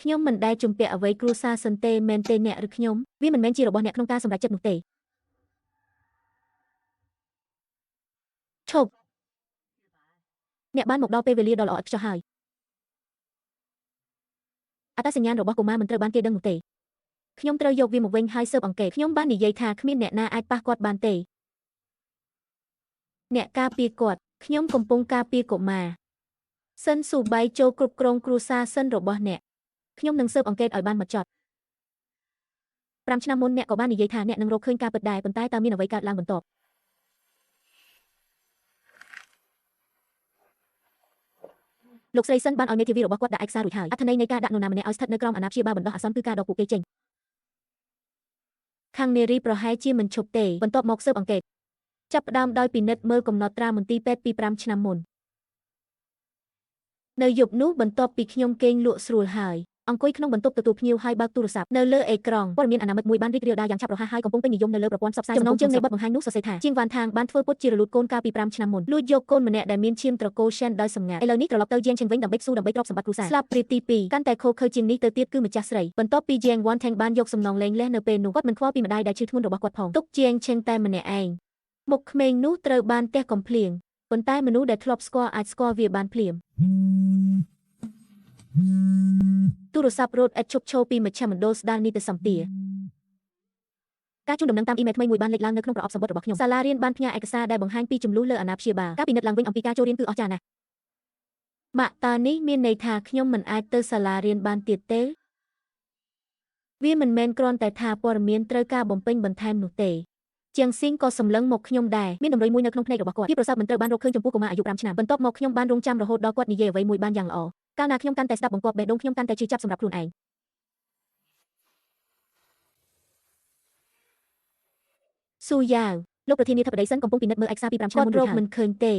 ខ្ញុំមិនដែលជំពាក់អ្វីគ្រួសារសិនទេមែនទេអ្នកឬខ្ញុំវាមិនមែនជារបស់អ្នកក្នុងការសម្រេចចិត្តនោះទេឈប់អ្នកបានមកដល់ពេលវេលាដ៏ល្អឥតខ្ចោះហើយអត្តសញ្ញាណរបស់កុមារមិនត្រូវបានគេដឹងនោះទេខ្ញុំត្រូវយកវាមកវិញហើយស៊ើបអង្កេតខ្ញុំបាននិយាយថាគ្មានអ្នកណាអាចប៉ះគាត់បានទេអ្នកការពារគាត់ខ្ញុំកំពុងការពារកុមារសិនស៊ូបៃចូលគ្រប់គ្រងគ្រួសារសិនរបស់អ្នកខ្ញុំនឹងស៊ើបអង្កេតឲ្យបានហ្មត់ចត់5ឆ្នាំមុនអ្នកក៏បាននិយាយថាអ្នកនឹងរកឃើញការពិតដែរប៉ុន្តែតើមានអ្វីកើតឡើងបន្ទាប់លោកស្រីសិនបានឲ្យមេធាវីរបស់គាត់ដាក់ឯកសាររួចហើយអត្ថន័យនៃការដាក់នរណាម្នាក់ឲ្យស្ថិតនៅក្រោមអាណាព្យាបាលបណ្ដោះអាសន្នគឺការដកពួកគេចេញខាងនារីប្រហែលជាមិនឈប់ទេបន្ទាប់មកស៊ើបអង្កេតចាប់ផ្ដើមដោយពិនិត្យមើលកំណត់ត្រាមន្ទីរពេទ្យពី5ឆ្នាំមុននៅយប់នោះបន្ទាប់ពីខ្ញុំគេងលក់ស្រួលហើយ អង្គុយក្នុងបន្ទប់ទទួលភ្ញៀវហើយបើកទូរស័ព្ទនៅលើអេក្រង់ព័ត៌មានអនាមិកមួយបានរីករាលដាលយ៉ាងឆាប់រហ័សហើយកំពុងពេញនិយមនៅលើប្រព័ន្ធផ្សព្វផ្សាយចំណងជើងនៃបទបង្ហាញនោះសរសេរថាជាងវ៉ាន់ថាងបានធ្វើពុតជារលូតកូនកាលពី5ឆ្នាំមុនលួចយកកូនម្នាក់ដែលមានឈាមត្រកូល Shen ដោយសម្ងាត់ឥឡូវនេះត្រឡប់ទៅយាងឆេងវិញដើម្បីស៊ូដើម្បីទ្រព្យសម្បត្តិគ្រួសារស្លាប់ព្រាបទី2កាន់តែខូខើជាងនេះទៅទៀតគឺម្ចាស់ស្រីបន្ទាប់ពីជាងវ៉ាន់ថាងបានយកសំណងលែងលះនៅពេលនោះគាត់មិនខ្វល់ពីម្ដាយដែលឈឺធ្ងន់របស់គាត់ផងទុកជាងឆេងតែម្នាក់ឯងមុខក្មេងនោះត្រូវបានទះកំភ្លៀងប៉ុន្តែមនុស្សដែលធ្លាប់ស្គាល់អាចស្គាល់វាបានភ្លាមទូរស័ព្ទរត់ឥតឈប់ឈរពីមជ្ឈមណ្ឌលស្ដារនីតិសម្បទាការជូនដំណឹងតាមអ៊ីមែលថ្មីមួយបានលេចឡើងនៅក្នុងប្រអប់សម្បត្តិរបស់ខ្ញុំសាលារៀនបានផ្ញើឯកសារដែលបង្ហាញពីចំនួនលើអាណាព្យាបាលការពិនិត្យឡើងវិញអំពីការចូលរៀនគឺអស្ចារ្យណាស់ម៉ាក់តើនេះមានន័យថាខ្ញុំមិនអាចទៅសាលារៀនបានទៀតទេវាមិនមែនគ្រាន់តែថាព័ត៌មានត្រូវការបំពេញបន្ថែមនោះទេជាងស៊ីងក៏សម្លឹងមកខ្ញុំដែរមានតម្រុយមួយនៅក្នុងភ្នែករបស់គាត់ភាពប្រសើរមិនត្រូវបានរកឃើញចំពោះកុមារអាយុ5ឆ្នាំបន្ទាប់មកខ្ញុំបានរងចាំរហូតដល់គាត់និយាយអ្វីមួយបានយ៉ាងល្អកាលណាខ្ញុំកាន់តែស្ដាប់បង្គាប់បេះដូងខ្ញុំកាន់តែឈឺចាប់សម្រាប់ខ្លួនឯងស៊ូយ៉ាវលោកប្រធានាធិបតីសិនកំពុងពិនិត្យមើលឯកសារពី5ឆ្នាំមុនរួចហើយមិនឃើញទេ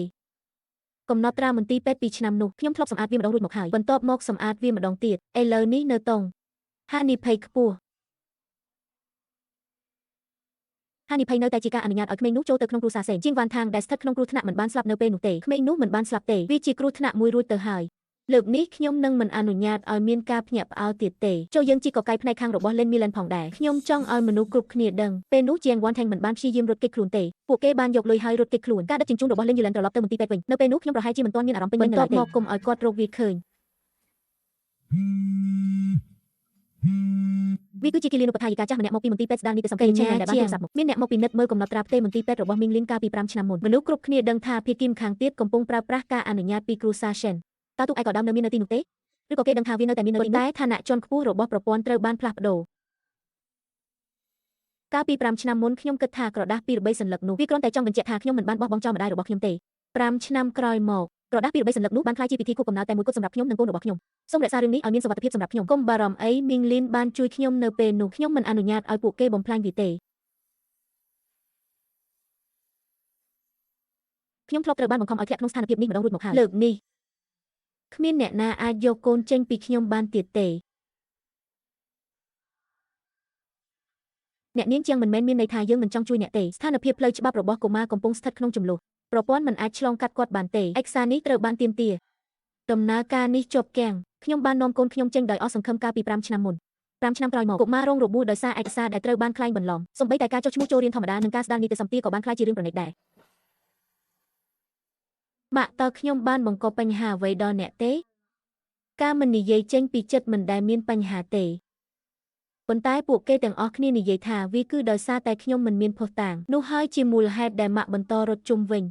កំណត់ត្រាមន្ទីរពេទ្យ2ឆ្នាំនោះខ្ញុំធ្លាប់សម្អាតវាម្ដងរួចមកហើយបន្ទាប់មកសម្អាតវាម្ដងទៀតឥឡូវនេះនៅតុងហានិភ័យខ្ពស់ហានិភ័យនៅតែជាការអនុញ្ញាតឲ្យក្មេងនោះចូលទៅក្នុងគ្រួសារសេងជាងវ៉ាន់ថាងដែលស្ថិតក្នុងគ្រោះថ្នាក់មិនបានស្លាប់នៅពេលនោះទេក្មេងនោះមិនបានស្លាប់ទេវាជាគ្រោះថ្នាក់មួយរួចទៅហើយលើកនេះខ្ញុំនឹងមិនអនុញ្ញាតឲ្យមានការភ្ញាក់ផ្អើលទៀតទេចូលយើងជីកកកាយផ្នែកខាងរបស់ Len Milan ផងដែរខ្ញុំចង់ឲ្យមនុស្សគ្រប់គ្នាដឹងពេលនោះជាងវ៉ាន់ថាងមិនបានព្យាយាមរត់គេចខ្លួនទេពួកគេបានយកលុយហើយរត់គេចខ្លួនការដឹកជញ្ជូនរបស់ Len Milan ត្រឡប់ទៅមន្ទីរពេទ្យវិញនៅពេលនោះខ្ញុំប្រហែលជាមិនទាន់មានអារម្មណ៍ពេញលេញនៅឡើយទេបន្ទាប់មកកុំឲ្យគាត់រកវាឃើញវាគឺជាគិលានុបដ្ឋាយិកាចាស់ម្នាក់មកពីមន្ទីរពេទ្យស្ដារនីតិសម្បទាឆេងដែលបានទូរស័ព្ទមកមានអ្នកមកពិនិត្យមើលកំណត់ត្រាផ្ទេរមន្ទីរពេទ្យរបស់មីងលីនកាលពី5ឆ្នាំមុនមនុស្សគ្រប់គ្នាដឹងថាភាគីម្ខាងទៀតកំពុងប្រើប្រាស់ការអនុញ្ញាតពីគ្រួសារ Shen តើទូកឯកឧត្តមនៅមាននៅទីនោះទេឬក៏គេដឹងថាវានៅតែមាននៅទីនោះតែឋានៈជាន់ខ្ពស់របស់ប្រព័ន្ធត្រូវបានផ្លាស់ប្ដូរកាលពី5ឆ្នាំមុនខ្ញុំគិតថាក្រដាសពី3សន្លឹកនោះវាគ្រាន់តែចង់បញ្ជាក់ថាខ្ញុំមិនបានបោះបង់ចោលម្ដាយរបស់ខ្ញុំទេ5ឆ្នាំក្រោយមកក្រដាសពី3សន្លឹកនោះបានក្លាយជាពិធីខួបកំណើតតែមួយគត់សម្រាប់ខ្ញុំនិងកូនរបស់ខ្ញុំសូមរក្សារឿងនេះឲ្យមានសុវត្ថិភាពសម្រាប់ខ្ញុំកុំបារម្ភអីមីងលីនបានជួយខ្ញុំនៅពេលនោះខ្ញុំមិនអនុញ្ញាតឲ្យពួកគេបំផ្លាញវាទេខ្ញុំធ្លាប់ត្រូវបានបង្ខំឲ្យធ្លាក់ក្នុងស្ថានភាពនេះម្ដងរួចមកហើយលើកនេះគ្មានអ្នកណាអាចយកកូនចេញពីខ្ញុំបានទៀតទេអ្នកនាងជាងមិនមែនមានន័យថាយើងមិនចង់ជួយអ្នកទេស្ថានភាពផ្លូវច្បាប់របស់កុមារកំពុងស្ថិតក្នុងជម្លោះប្រព័ន្ធមិនអាចឆ្លងកាត់គាត់បានទេឯកសារនេះត្រូវបានទាមទារដំណើរការនេះជាប់គាំងខ្ញុំបាននាំកូនខ្ញុំចេញដោយអស់សង្ឃឹមកាលពី5ឆ្នាំមុន5ឆ្នាំក្រោយមកកុមាររងរបួសដោយសារឯកសារដែលត្រូវបានក្លែងបន្លំសូម្បីតែការចុះឈ្មោះចូលរៀនធម្មតានិងការស្ដារនីតិសម្បទាក៏បានក្លាយជារឿងប្រណិតដែរម៉ាក់តើខ្ញុំបានបង្កបញ្ហាអ្វីដល់អ្នកទេការមិននិយាយចេញពីចិត្តមិនដែលមានបញ្ហាទេប៉ុន្តែពួកគេទាំងអស់គ្នានិយាយថាវាគឺដោយសារតែខ្ញុំមិនមានភស្តុតាងនោះហើយជាមូលហេតុដែលម៉ាក់បន្តរត់ជុំវិញ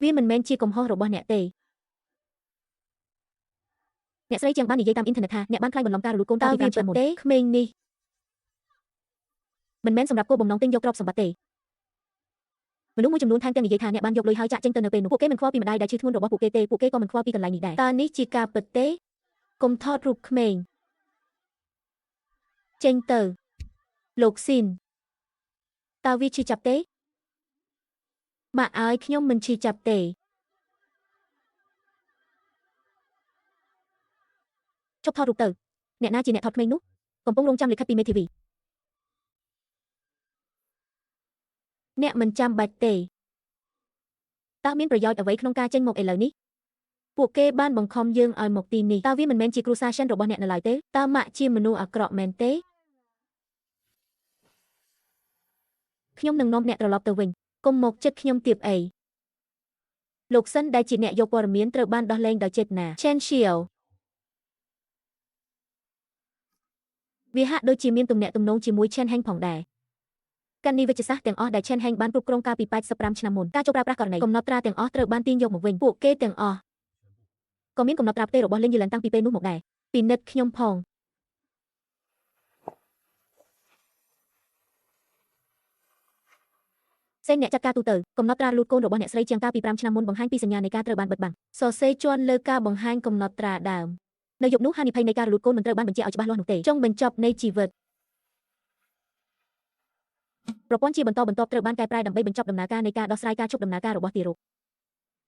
វាមិនមែនជាកំហុសរបស់អ្នកទេអ្នកស្រីជាងបាននិយាយតាមអ៊ីនធឺណិតថាអ្នកបានក្លែងបន្លំការរលូតកូនកាលពី5ឆ្នាំមុនទេក្មេងនេះមិនមែនសម្រាប់គោលបំណងទិញយកទ្រព្យសម្បត្តិទេមនុស្សមួយចំនួនថែមទាំងនិយាយថាអ្នកបានយកលុយហើយចាក់ចេញទៅនៅពេលនោះពួកគេមិនខ្វល់ពីម្ដាយដែលឈឺធ្ងន់របស់ពួកគេទេពួកគេក៏មិនខ្វល់ពីកន្លែងនេះដែរតើនេះជាការពិតទេកុំថតរូបក្មេងចេញទៅលោកស៊ីនតើវាឈឺចាប់ទេម៉ាក់ឲ្យខ្ញុំមិនឈឺចាប់ទេឈប់ថតរូបទៅអ្នកណាជាអ្នកថតក្មេងនោះកំពុងរងចាំលិខិតពីមេធាវីអ្នកមិនចាំបាច់ទេតើមានប្រយោជន៍អ្វីក្នុងការចេញមកឥឡូវនេះពួកគេបានបង្ខំយើងឲ្យមកទីនេះតើវាមិនមែនជាគ្រួសារ Shen របស់អ្នកនៅឡើយទេតើម៉ាក់ជាមនុស្សអាក្រក់មែនទេខ្ញុំនឹងនាំអ្នកត្រឡប់ទៅវិញកុំមកចិត្តខ្ញុំទៀតអីលោកសិនដែលជាអ្នកយកព័ត៌មានត្រូវបានដោះលែងដោយចេតនា Chen Xiao វាហាក់ដូចជាមានទំនាក់ទំនងជាមួយ Chen Heng ផងដែរ កណីវិទ្យាសាស្ត្រទាំងអស់ដែល Chen Heng បានគ្រប់គ្រងកាលពី85ឆ្នាំមុនការចូលប្រើប្រាស់ករណីកំណត់ត្រាទាំងអស់ត្រូវបានទាញយកមកវិញពួកគេទាំងអស់ក៏មានកំណត់ត្រាផ្ទេររបស់ Lin Yulan តាំងពីពេលនោះមកដែរពិនិត្យខ្ញុំផងសេងអ្នកចាត់ការទូទៅកំណត់ត្រាលូតកូនរបស់អ្នកស្រីជាងកាលពី5ឆ្នាំមុនបង្ហាញពីសញ្ញានៃការត្រូវបានបិទបាំងសរសេរជាន់លើការបង្ហាញកំណត់ត្រាដើមនៅយប់នោះហានិភ័យនៃការរលូតកូនមិនត្រូវបានបញ្ជាក់ឲ្យច្បាស់លាស់នោះទេចុងបញ្ចប់នៃជីវិតប្រព័ន្ធជាបន្តបន្ទាប់ត្រូវបានកែប្រែដើម្បីបញ្ចប់ដំណើរការនៃការដោះស្រាយការឈប់ដំណើរការរបស់ទារក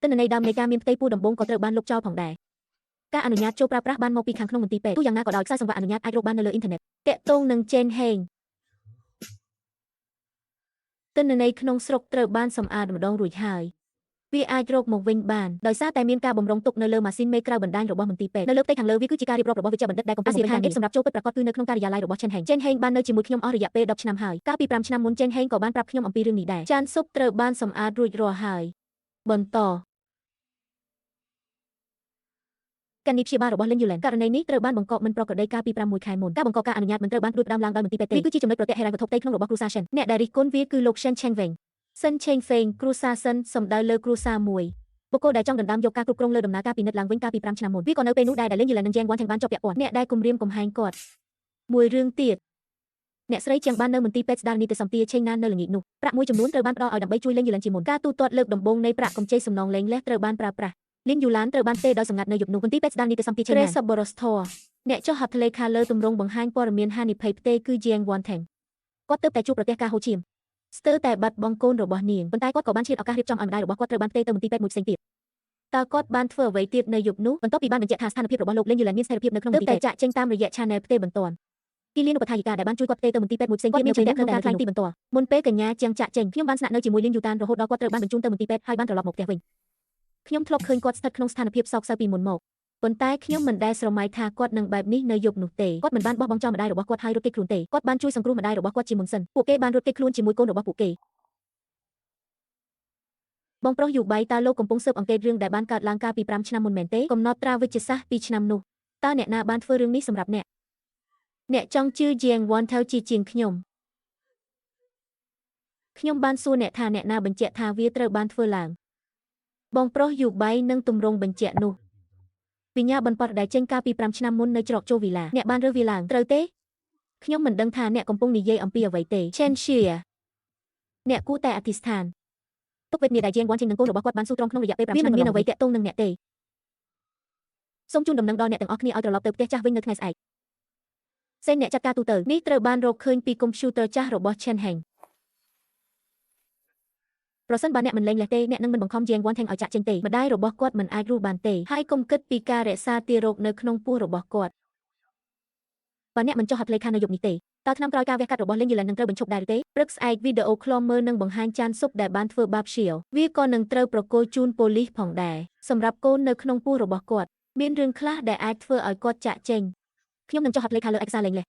ទិន្នន័យដើមនៃការមានផ្ទៃពោះដំបូងក៏ត្រូវបានលុបចោលផងដែរ ការអនុញ្ញាតចូលប្រើប្រាស់បានមកពីខាងក្នុងមន្ទីរពេទ្យទោះយ៉ាងណាក៏ដោយខ្សែសង្វាក់អនុញ្ញាតអាចរកបាននៅលើអ៊ីនធឺណិតតាក់ទងនឹងចេនហេងទិន្នន័យក្នុងស្រុកត្រូវបានសម្អាតម្ដងរួចហើយវាអាចរកមកវិញបានដោយសារតែមានការបំរុងទុកនៅលើម៉ាស៊ីនមេក្រៅបណ្ដាញរបស់មន្ទីរពេទ្យនៅលើផ្ទៃខាងលើវាគឺជាការរៀបរាប់របស់វិជ្ជបណ្ឌិតដែលកំពុងបំពេញការងារសម្រាប់ចូលពិតប្រាកដគឺនៅក្នុងការិយាល័យរបស់ឆេនហេងឆេនហេងបាននៅជាមួយខ្ញុំអស់រយៈពេល10ឆ្នាំហើយកាលពី5ឆ្នាំមុនឆេនហេងក៏បានប្រាប់ខ្ញុំអំពីរឿងនេះដែរចានស៊ុបត្រូវបានសម្អាតរួចរាល់ហើយបន្តកណនីព្យាបាលរបស់លិនយូឡែនករណីនេះត្រូវបានបង្កប់មិនប្រក្រតីកាលពី6ខែមុនការបង្កការអនុញ្ញាតមិនត្រូវបានផ្ដួចផ្ដើមឡើងដោយមន្ទីរពេទ្យទេវាគឺជាចំណុចប្រតិហិរញ្ញវត្ថុផ្ទៃក្នុងរបស់គ្រួសារសិនអ្នកដែលរិះគន់វាគឺលោកសិនឆេងវេងសិនឆេងហ្វេងគ្រួសារសិនសំដៅលើគ្រួសារមួយបុគ្គលដែលចង់ដណ្ដើមយកការគ្រប់គ្រងលើដំណើរការពិនិត្យឡើងវិញកាលពី5ឆ្នាំមុនវាក៏នៅពេលនោះដែរដែលលិនយូឡែននិងយ៉េងវ៉ាន់ថេងបានជាប់ពាក់ព័ន្ធអ្នកដែលគំរាមកំហែងគាត់មួយរឿងទៀតអ្នកស្រីជាងបាននៅមន្ទីរពេទ្យស្ដារនីតិសម្ពាធឆេងណាននៅល្ងាចនោះប្រាក់មួយចំនួនត្រូវបានផ្ដល់ឲ្យដើម្បីជួយលិនយូឡែនជាមុនការទូទាត់លើកដំបូងនៃប្រាក់កម្ចីសំណងលែងលះត្រូវបានប្រើប្រាស់លីនយូឡានត្រូវបានទេដោយសម្ងាត់នៅយប់នោះមន្ទីរពេទ្យស្ដារនីតិសម្ពាធឆេងណានសបរស្ធរអ្នកចុះហត្ថលេខាលើទម្រង់បង្ហាញព័ត៌មានហានិភ័យផ្ទេគឺយ៉េងវ៉ាន់ថេងគាត់ទើបតែជួបប្រទះការហូរឈាមស្ទើរតែបាត់បង់កូនរបស់នាងប៉ុន្តែគាត់ក៏បានឆ្លៀតឱកាសរៀបចំឲ្យម្ដាយរបស់គាត់ត្រូវបានផ្ទេរទៅមន្ទីរពេទ្យមួយផ្សេងទៀតតើគាត់បានធ្វើអ្វីទៀតនៅយប់នោះបន្ទាប់ពីបានបញ្ជាក់ថាស្ថានភាពរបស់លោកលីនយូឡែនមានស្ថិរភាពនៅក្នុងមន្ទីរពេទ្យចាក់ចេញតាមរយៈ Channel ផ្ទេរបន្ទាន់គីលានឧបថាយិកាដែលបានជួយគាត់ផ្ទេរទៅមន្ទីរពេទ្យមួយផ្សេងទៀតមានជំនះក្នុងការថ្លែងទីបន្ទាល់មុនពេលកញ្ញាជាងចាក់ចេញខ្ញុំបានស្នាក់នៅជាមួយលីនយូតានរហូតដល់គាត់ត្រូវបានបញ្ជូនទៅមន្ទីរពេទ្យហើយបានត្រឡប់មកផ្ទះវិញខ្ញុំធ្លាប់ឃើញគាត់ស្ថិតក្នុងស្ថានភាពសោកសៅពីមុនមកប៉ុន្តែខ្ញុំមិនដែលស្រមៃថាគាត់នឹងបែបនេះនៅយប់នោះទេគាត់មិនបានបោះបង់ចោលម្ដាយរបស់គាត់ហើយរត់គេចខ្លួនទេគាត់បានជួយសង្គ្រោះម្ដាយរបស់គាត់ជាមុនសិនពួកគេបានរត់គេចខ្លួនជាមួយកូនរបស់ពួកគេបងប្រុសយូបៃតើលោកកំពុងស៊ើបអង្កេតរឿងដែលបានកើតឡើងកាលពី5ឆ្នាំមុនមែនទេកំណត់ត្រាវិជ្ជសាស្ត្រពីឆ្នាំនោះតើអ្នកណាបានធ្វើរឿងនេះសម្រាប់អ្នកអ្នកចង់ជឿជាងវ៉ាន់ថៅជាជាងខ្ញុំខ្ញុំបានសួរអ្នកថាអ្នកណាបញ្ជាក់ថាវាត្រូវបានធ្វើឡើងបងប្រុសយូបៃនឹងទម្រង់បញ្ជាក់នោះវិញ្ញាបនបត្រដែលចេញកាលពី5ឆ្នាំមុននៅច្រកចូលវីឡាអ្នកបានរើសវាឡើងត្រូវទេខ្ញុំមិនដឹងថាអ្នកកំពុងនិយាយអំពីអ្វីទេឆេនឈៀអ្នកគួរតែអធិស្ឋានទុកវេទនាដែលជាងវ៉ាន់ចេញនឹងកូនរបស់គាត់បានស៊ូទ្រាំក្នុងរយៈពេល5ឆ្នាំវាមិនមានអ្វីទាក់ទងនឹងអ្នកទេសូមជូនដំណឹងដល់អ្នកទាំងអស់គ្នាឲ្យត្រឡប់ទៅផ្ទះចាស់វិញនៅថ្ងៃស្អែកសេនអ្នកចាត់ការទូទៅនេះត្រូវបានរកឃើញពីកុំព្យូទ័រចាស់របស់ឆេនហេងប្រសិនបើអ្នកមិនលែងលះទេអ្នកនឹងមិនបង្ខំជាងវ៉ាន់ថេងឲ្យចាក់ចេញទេម្ដាយរបស់គាត់មិនអាចរស់បានទេហើយកុំគិតពីការរក្សាទារកនៅក្នុងពោះរបស់គាត់បើអ្នកមិនចុះហត្ថលេខានៅយប់នេះទេតើឆ្នាំក្រោយការវះកាត់របស់លីនយូឡែននឹងត្រូវបញ្ឈប់ដែរឬទេព្រឹកស្អែកវីដេអូឃ្លាំមើលនឹងបង្ហាញចានស៊ុបដែលបានធ្វើបាបឈៀវវាក៏នឹងត្រូវប្រគល់ជូនប៉ូលីសផងដែរសម្រាប់កូននៅក្នុងពោះរបស់គាត់មានរឿងខ្លះដែលអាចធ្វើឲ្យគាត់ចាក់ចេញខ្ញុំនឹងចុះហត្ថលេខាលើឯកសារលែងលះ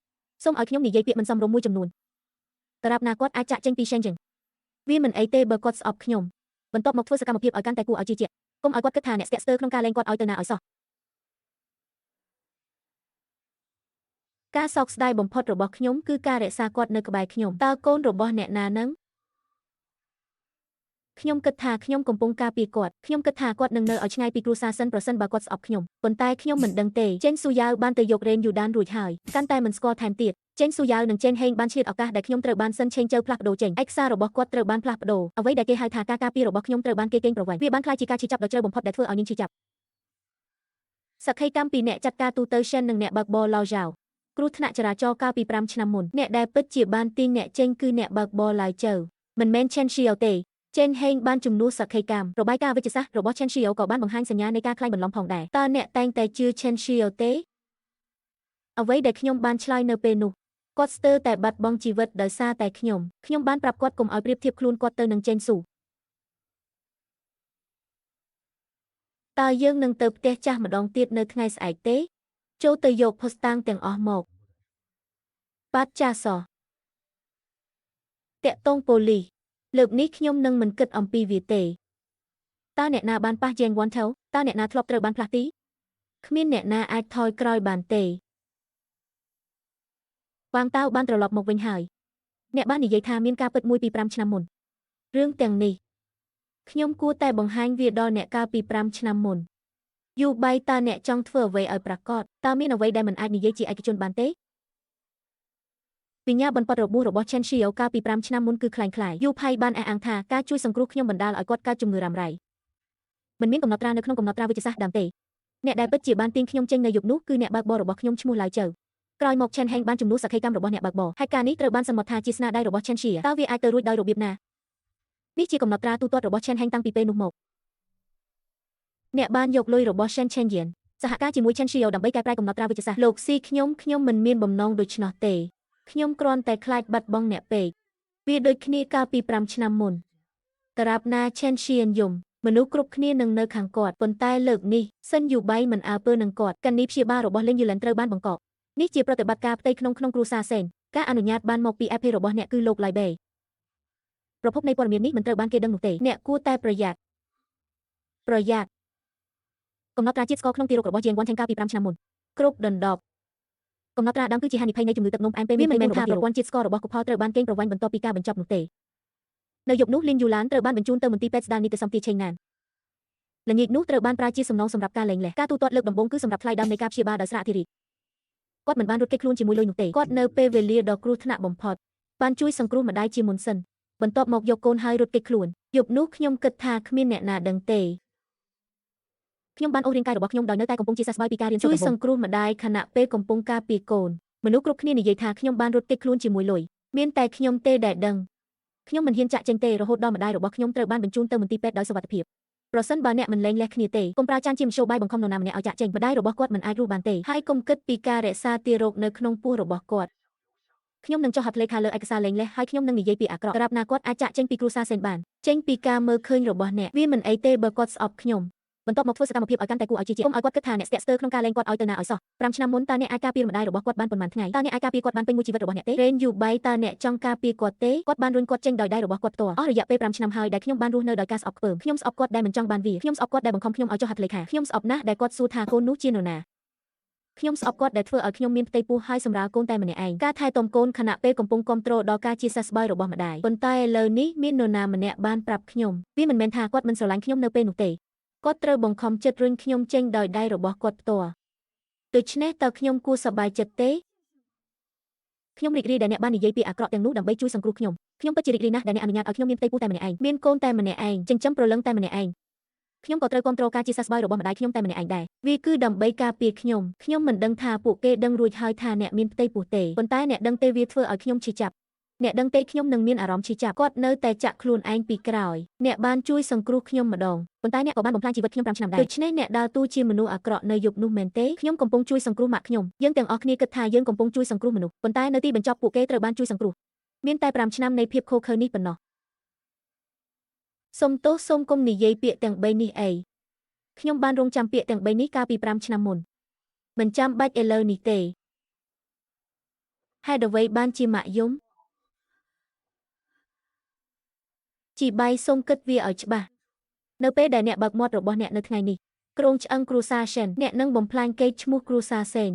សូមឲ្យខ្ញុំនិយាយពាក្យមិនសមរម្យមួយចំនួនតរាបណាគាត់អាចចាក់ចេញពី Shenzhen វាមិនអីទេបើគាត់ស្អប់ខ្ញុំបន្ទាប់មកធ្វើសកម្មភាពឲ្យកាន់តែគួរឲ្យជឿជាក់កុំឲ្យគាត់គិតថាអ្នកស្ទាក់ស្ទើរក្នុងការលែងគាត់ឲ្យទៅណាឲ្យសោះការសោកស្ដាយបំផុតរបស់ខ្ញុំគឺការរក្សាគាត់នៅក្បែរខ្ញុំតើកូនរបស់អ្នកណានឹងខ្ញុំគិតថាខ្ញុំកំពុងការពារគាត់ខ្ញុំគិតថាគាត់នឹងនៅឲ្យឆ្ងាយពីគ្រួសារសិនប្រសិនបើគាត់ស្អប់ខ្ញុំប៉ុន្តែខ្ញុំមិនដឹងទេចេនស៊ូយ៉ាវបានទៅយករ៉េនយូដានរួចហើយកាន់តែមិនស្គាល់ថែមទៀតចេនស៊ូយ៉ាវនិងចេនហេងបានឆ្លៀតឱកាសដែលខ្ញុំត្រូវបានសិនឆេងជើផ្លាស់ប្ដូរចេញឯកសាររបស់គាត់ត្រូវបានផ្លាស់ប្ដូរអ្វីដែលគេហៅថាការការពាររបស់ខ្ញុំត្រូវបានគេកេងប្រវ័ញ្ចវាបានក្លាយជាការឈឺចាប់ដ៏ជ្រៅបំផុតដែលធ្វើឲ្យនាងឈឺចាប់សក្ខីកម្មពីអ្នកចាត់ការទូទៅសិននិងអ្នកបើកបរឡៅយ៉ាវគ្រោះថ្នាក់ចរាចរណ៍កាលពី5ឆ្នាំមុនអ្នកដែលពិតជាបានទាញអ្នកចេញគឺអ្នកបើកបរឡៅជើមិនមែនឆេនឈៀវទេចេនហេងបានជំនួសសក្ខីកម្មរបាយការណ៍វិទ្យាសាស្ត្ររបស់ឆេនឈៀវក៏បានបង្ហាញសញ្ញានៃការក្លែងបន្លំផងដែរតើអ្នកតែងតែជឿឆេនឈៀវទេអ្វីដែលខ្ញុំបានឆ្លើយនៅពេលនោះគាត់ស្ទើរតែបាត់បង់ជីវិតដោយសារតែខ្ញុំខ្ញុំបានប្រាប់គាត់កុំឲ្យប្រៀបធៀបខ្លួនគាត់ទៅនឹងចេនស៊ូតើយើងនឹងទៅផ្ទះចាស់ម្ដងទៀតនៅថ្ងៃស្អែកទេចូលទៅយកភស្តុតាងទាំងអស់មកបាត់ចាសតាក់ទងប៉ូលីសលើកនេះខ្ញុំនឹងមិនគិតអំពីវាទេតើអ្នកណាបានប៉ះយ៉េងវ៉ាន់ថៅតើអ្នកណាធ្លាប់ត្រូវបានផ្លាស់ទីគ្មានអ្នកណាអាចថយក្រោយបានទេវ៉ាងតាវបានត្រឡប់មកវិញហើយអ្នកបាននិយាយថាមានការពិតមួយពី5ឆ្នាំមុនរឿងទាំងនេះខ្ញុំគួរតែបង្ហាញវាដល់អ្នកកាលពី5ឆ្នាំមុនយូបៃតើអ្នកចង់ធ្វើអ្វីឲ្យប្រាកដតើមានអ្វីដែលមិនអាចនិយាយជាឯកជនបានទេវិញ្ញាបនបត្ររបួសរបស់ឆេនឈៀវកាលពី5ឆ្នាំមុនគឺក្លែងៗយូផៃបានអះអាងថាការជួយសង្គ្រោះខ្ញុំបណ្ដាលឲ្យគាត់កើតជំងឺរ៉ាំរ៉ៃមិនមានកំណត់ត្រានៅក្នុងកំណត់ត្រាវិទ្យាសាស្ត្រដើមទេអ្នកដែលពិតជាបានទាញខ្ញុំចេញនៅយប់នោះគឺអ្នកបើកបររបស់ខ្ញុំឈ្មោះឡៅជើក្រោយមកឆេនហេងបានជំនួសសក្ខីកម្មរបស់អ្នកបើកបរហេតុការណ៍នេះត្រូវបានសន្មតថាជាស្នាដៃរបស់ឆេនឈៀតើវាអាចទៅរួចដោយរបៀបណានេះជាកំណត់ត្រាទូទាត់របស់ឆេនហេងតាំងពីពេលនោះមកអ្នកបានយកលុយរបស់ឆេនឆេនយៀន សហការជាមួយ Chen Xiao ដើម្បីកែប្រែកំណត់ត្រាវិទ្យាសាស្ត្រលោកស៊ីខ្ញុំខ្ញុំមិនមានបំណងដូច្នោះទេខ្ញុំគ្រាន់តែខ្លាចបាត់បង់អ្នកពេកវាដូចគ្នាកាលពី5ឆ្នាំមុនដរាបណា Chen Xian យំមនុស្សគ្រប់គ្នានឹងនៅខាងគាត់ប៉ុន្តែលើកនេះសិនយូបៃមិនអើពើនឹងគាត់កណីព្យាបាលរបស់លេងយូឡិនត្រូវបានបង្កកនេះជាប្រតិបត្តិការផ្ទៃក្នុងក្នុងគ្រួសារសេនការអនុញ្ញាតបានមកពី IP របស់អ្នកគឺលោកឡៃបេប្រភពនៃព័ត៌មាននេះមិនត្រូវបានគេដឹងនោះទេអ្នកគួរតែប្រយ័ត្នប្រយ័ត្នកំណត់ត្រាជាតិស្ករក្នុងទារករបស់ជាងវ៉ាន់ថេងកាលពី5ឆ្នាំមុនគ្រប់ដណ្ដប់កំណត់ត្រាដើមគឺជាហានិភ័យនៃជំងឺទឹកនោមផ្អែមពេលវាមិនមែនថាប្រព័ន្ធជាតិស្កររបស់កុផលត្រូវបានកេងប្រវ័ញ្ចបន្ទាប់ពីការបញ្ចប់នោះទេនៅយប់នោះលីនយូឡានត្រូវបានបញ្ជូនទៅមន្ទីរពេទ្យស្ដារនីតិសម្បទាឆេងណានល្ងាចនោះត្រូវបានប្រើជាសំណងសម្រាប់ការលែងលះការទូទាត់លើកដំបូងគឺសម្រាប់ថ្លៃដើមនៃការព្យាបាលដោយស្រាអធិរាជគាត់មិនបានរត់គេចខ្លួនជាមួយលុយនោះទេគាត់នៅពេលវេលាដ៏គ្រោះថ្នាក់បំផុតបានជួយសង្គ្រោះម្ដាយជាមុនសិនបន្ទាប់មកយកកូនហើយរត់គេចខ្លួនយប់នោះខ្ញុំគិតថាគ្មានអ្នកណាដឹងទេខ្ញុំបានអូសរាងកាយរបស់ខ្ញុំដោយនៅតែកំពុងជាសះស្បើយពីការរៀនសូត្រជួយសង្គ្រោះម្ដាយខណៈពេលកំពុងការពារកូនមនុស្សគ្រប់គ្នានិយាយថាខ្ញុំបានរត់គេចខ្លួនជាមួយលុយមានតែខ្ញុំទេដែលដឹងខ្ញុំមិនហ៊ានចាក់ចេញទេរហូតដល់ម្ដាយរបស់ខ្ញុំត្រូវបានបញ្ជូនទៅមន្ទីរពេទ្យដោយសុវត្ថិភាពប្រសិនបើអ្នកមិនលែងលះគ្នាទេកុំប្រើចានជាមធ្យោបាយបង្ខំនរណាម្នាក់ឲ្យចាក់ចេញម្ដាយរបស់គាត់មិនអាចរស់បានទេហើយកុំគិតពីការរក្សាទារកនៅក្នុងពោះរបស់គាត់ខ្ញុំនឹងចុះហត្ថលេខាលើឯកសារលែងលះហើយខ្ញុំនឹងនិយាយពីអាក្រក់ត្រាប់ណាគាត់អាចចាក់ចេញពីគ្រួសារសេនបានចេញពីការមើលឃើញរបស់អ្នកវាមិនអីទេបើគាត់ស្អប់ខ្ញុំបន្ទាប់មកធ្វើសកម្មភាពឲ្យកាន់តែគួរឲ្យជឿជាក់កុំឲ្យគាត់គិតថាអ្នកស្ទាក់ស្ទើរក្នុងការលែងគាត់ឲ្យទៅណាឲ្យសោះ5ឆ្នាំមុនតើអ្នកអាចការពារម្ដាយរបស់គាត់បានប៉ុន្មានថ្ងៃតើអ្នកអាចការពារគាត់បានពេញមួយជីវិតរបស់អ្នកទេរេនយូបៃតើអ្នកចង់ការពារគាត់ទេគាត់បានរុញគាត់ចេញដោយដៃរបស់គាត់ផ្ទាល់អស់រយៈពេល5ឆ្នាំហើយដែលខ្ញុំបានរស់នៅដោយការស្អប់ខ្ពើមខ្ញុំស្អប់គាត់ដែលមិនចង់បានវាខ្ញុំស្អប់គាត់ដែលបង្ខំខ្ញុំឲ្យចុះហត្ថលេខាខ្ញុំស្អប់ណាស់ដែលគាត់សួរថាកូននោះជានរណាខ្ញុំស្អប់គាត់ដែលធ្វើឲ្យខ្ញុំមានផ្ទៃពោះហើយសម្រាលកូនតែម្នាក់ឯងការថែទាំកូនខណៈពេលកំពុងគាំទ្រដល់ការជាសះស្បើយរបស់ម្ដាយប៉ុន្តែឥឡូវនេះមាននរណាម្នាក់បានប្រាប់ខ្ញុំវាមិនមែនថាគាត់មិនស្រឡាញ់ខ្ញុំនៅពេលនោះទេគាត់ត្រូវបង្ខំចិត្តរុញខ្ញុំចេញដោយដៃរបស់គាត់ផ្ទាល់ដូច្នេះតើខ្ញុំគួរសប្បាយចិត្តទេខ្ញុំរីករាយដែលអ្នកបាននិយាយពីអាក្រក់ទាំងនោះដើម្បីជួយសង្គ្រោះខ្ញុំខ្ញុំពិតជារីករាយណាស់ដែលអ្នកអនុញ្ញាតឲ្យខ្ញុំមានផ្ទៃពោះតែម្នាក់ឯងមានកូនតែម្នាក់ឯងចិញ្ចឹមព្រលឹងតែម្នាក់ឯងខ្ញុំក៏ត្រូវគាំទ្រការជាសះស្បើយរបស់ម្ដាយខ្ញុំតែម្នាក់ឯងដែរវាគឺដើម្បីការពារខ្ញុំខ្ញុំមិនដឹងថាពួកគេដឹងរួចហើយថាអ្នកមានផ្ទៃពោះទេប៉ុន្តែអ្នកដឹងទេវាធ្វើឲ្យខ្ញុំឈឺចាប់អ្នកដឹងទេខ្ញុំនឹងមានអារម្មណ៍ឈឺចាប់គាត់នៅតែចាក់ខ្លួនឯងពីក្រោយអ្នកបានជួយសង្គ្រោះខ្ញុំម្ដងប៉ុន្តែអ្នកក៏បានបំផ្លាញជីវិតខ្ញុំ5ឆ្នាំដែរដូច្នេះអ្នកដើរតួជាមនុស្សអាក្រក់នៅយប់នោះមែនទេខ្ញុំកំពុងជួយសង្គ្រោះម៉ាក់ខ្ញុំយើងទាំងអស់គ្នាគិតថាយើងកំពុងជួយសង្គ្រោះមនុស្សប៉ុន្តែនៅទីបញ្ចប់ពួកគេត្រូវបានជួយសង្គ្រោះមានតែ5ឆ្នាំនៃភាពឃោរឃៅនេះប៉ុណ្ណោះសូមទោសសូមកុំនិយាយពាក្យទាំង3នេះអីខ្ញុំបានរងចាំពាក្យទាំង3នេះកាលពី5ឆ្នាំមុនមិនចាំបាច់ឥឡូវនេះទេហេតុអ្វីបានជាម៉ាក់យំជីបៃសូមគិតវាឲ្យច្បាស់នៅពេលដែលអ្នកបើកមាត់របស់អ្នកនៅថ្ងៃនេះក្រុងឆ្អឹងគ្រួសារសេនអ្នកនឹងបំផ្លាញកេរ្តិ៍ឈ្មោះគ្រួសារសេន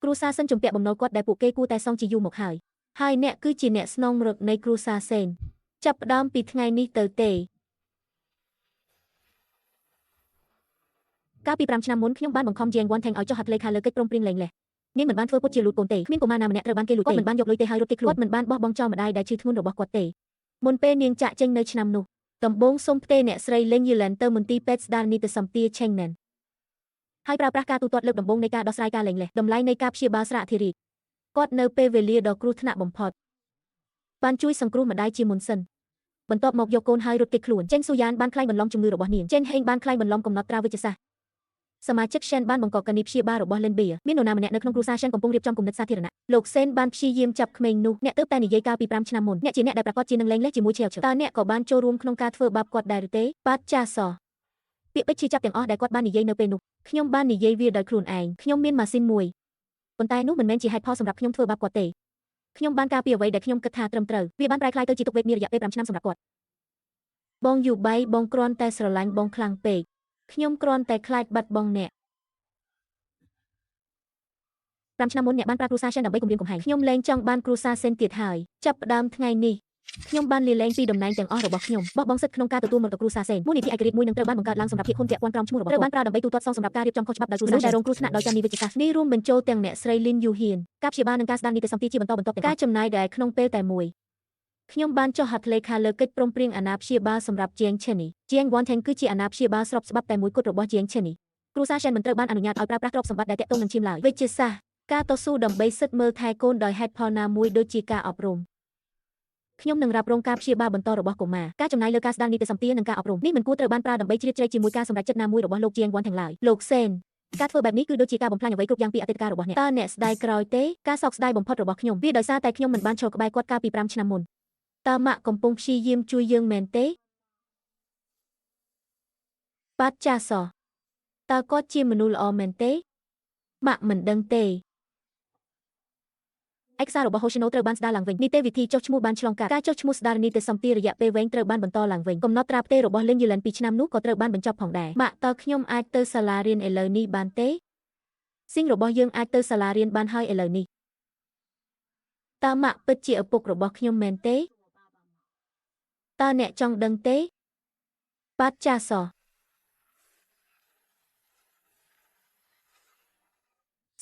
គ្រួសារសិនជំពាក់បំណុលគាត់ដែលពួកគេគួរតែសងជាយូរមកហើយហើយអ្នកគឺជាអ្នកស្នងមរកនៃគ្រួសារសេនចាប់ផ្ដើមពីថ្ងៃនេះទៅទេកាលពី5ឆ្នាំមុនខ្ញុំបានបង្ខំជាងវ៉ាន់ថេងឲ្យចុះហត្ថលេខាលើកិច្ចព្រមព្រៀងលែងលះនាងមិនបានធ្វើពុតជាលួចកូនទេគ្មានកុមារណាម្នាក់ត្រូវបានគេលួចទេគាត់មិនបានយកលុយទេហើយរត់គេខ្លួនគាត់មិនបានបោះបង់ចោលម្ដាយដែលឈឺធ្ងន់របស់គាត់ទេមុនពេលនាងចាក់ចេញនៅឆ្នាំនោះដំបូងសូមផ្ទេរអ្នកស្រីលេងយូឡែនទៅមន្ទីរពេទ្យស្ដារនីតិសម្បទាឆេងណែនហើយប្រើប្រាស់ការទូទាត់លើកដំបូងនៃការដោះស្រាយការលែងលះតម្លៃនៃការព្យាបាលស្រាអធិរាជគាត់នៅពេលវេលាដ៏គ្រោះថ្នាក់បំផុតបានជួយសង្គ្រោះម្ដាយជាមុនសិនបន្ទាប់មកយកកូនហើយរត់គេចខ្លួនចេនស៊ូយ៉ានបានក្លែងបន្លំជំងឺរបស់នាងចេនហេងបានក្លែងបន្លំកំណត់ត្រាវិទ្យាសាស្ត្រសមាជិក Shen បានបង្កកនីព្យាបាលរបស់លិនបៀមាននរណាម្នាក់នៅក្នុងគ្រួសារ Shen កំពុងរៀបចំគំនិតសាធារណៈលោកសេនបានព្យាយាមចាប់ក្មេងនោះអ្នកទើបតែនិយាយកាលពី5ឆ្នាំមុនអ្នកជាអ្នកដែលប្រាកដជានឹងលែងលះជាមួយឆែវតើអ្នកក៏បានចូលរួមក្នុងការធ្វើបាបគាត់ដែរឬទេបាទចាសពាក្យពេចន៍ឈឺចាប់ទាំងអស់ដែលគាត់បាននិយាយនៅពេលនោះខ្ញុំបាននិយាយវាដោយខ្លួនឯងខ្ញុំមានម៉ាស៊ីនមួយប៉ុន្តែនោះមិនមែនជាហេតុផលសម្រាប់ខ្ញុំធ្វើបាបគាត់ទេខ្ញុំបានការពារអ្វីដែលខ្ញុំគិតថាត្រឹមត្រូវវាបានប្រែក្លាយទៅជាទុក្ខវេទនារយៈពេល5ឆ្នាំសម្រាប់គាត់បងយូបៃបងគ្រាន់តែស្រឡាញ់បងខ្លាំងពេកខ្ញុំគ្រាន់តែខ្លាចបាត់បង់អ្នក5ឆ្នាំមុនអ្នកបានប្រើគ្រួសារសេនដើម្បីគំរាមកំហែងខ្ញុំលែងចង់បានគ្រួសារសេនទៀតហើយចាប់ផ្ដើមថ្ងៃនេះខ្ញុំបានលាលែងពីតំណែងទាំងអស់របស់ខ្ញុំបោះបង់សិទ្ធិក្នុងការទទួលមរតកគ្រួសារសេនមូលនិធិឯករាជ្យមួយនឹងត្រូវបានបង្កើតឡើងសម្រាប់ភាគហ៊ុនពាក់ព័ន្ធក្រោមឈ្មោះរបស់ត្រូវបានប្រើដើម្បីទូទាត់សងសម្រាប់ការរៀបចំខុសច្បាប់ដោយគ្រួសារដែលរងគ្រោះថ្នាក់ដោយការនីវិទ្យាសាស្ត្រនេះរួមបញ្ចូលទាំងអ្នកស្រីលីនយូហ៊ានការព្យាបាលនិងការស្ដារនីតិសម្បទាជាបន្តបន្ទាប់ទាំងការចំណាយដែលក្នុងពេលតែមួយខ្ញុំបានចុះហត្ថលេខាលើកិច្ចព្រមព្រៀងអាណាព្យាបាលសម្រាប់ជាងឆេនីជាងវ៉ាន់ថេងគឺជាអាណាព្យាបាលស្របច្បាប់តែមួយគត់របស់ជាងឆេនីគ្រួសារសេនមិនត្រូវបានអនុញ្ញាតឲ្យប្រើប្រាស់ទ្រព្យសម្បត្តិដែលទាក់ទងនឹងឈាមឡើយវិទ្យាសាស្ត្រការតស៊ូដើម្បីសិទ្ធិមើលថែកូនដោយហេតុផលណាមួយដូចជាការអប់រំខ្ញុំនឹងរ៉ាប់រងការព្យាបាលបន្តរបស់កុមារការចំណាយលើការស្ដារនីតិសម្បទានិងការអប់រំនេះមិនគួរត្រូវបានប្រើដើម្បីជ្រៀតជ្រែកជាមួយការសម្រេចចិត្តណាមួយរបស់លោកជាងវ៉ាន់ថេងឡើយលោកសេន ការធ្វើបែបនេះគឺដូចជាការបំផ្លាញអ្វីគ្រប់យ៉ាងពីអតីតកាលរបស់អ្នកតើអ្នកស្ដាយក្រោយទេការសោកស្ដាយបំផុតរបស់ខ្ញុំវាដោយសារតែខ្ញុំមិនបានឈរក្បែរគាត់កាលពី5ឆ្នាំមុនតើម៉ាក់កំពុងព្យាយាមជួយយើងមែនទេបាទចាសតើគាត់ជាមនុស្សល្អមែនទេម៉ាក់មិនដឹងទេឯកសាររបស់ Hoshino ត្រូវបានស្ដារឡើងវិញនីតិវិធីចុះឈ្មោះបានឆ្លងកាត់ការចុះឈ្មោះស្ដារនីតិសម្បទារយៈពេលវែងត្រូវបានបន្តឡើងវិញកំណត់ត្រាផ្ទេររបស់ Lin Yulan ពីឆ្នាំនោះក៏ត្រូវបានបញ្ចប់ផងដែរម៉ាក់តើខ្ញុំអាចទៅសាលារៀនឥឡូវនេះបានទេស៊ីងរបស់យើងអាចទៅសាលារៀនបានហើយឥឡូវនេះតើម៉ាក់ពិតជាឪពុករបស់ខ្ញុំមែនទេតើអ្នកចង់ដឹងទេបាទចាស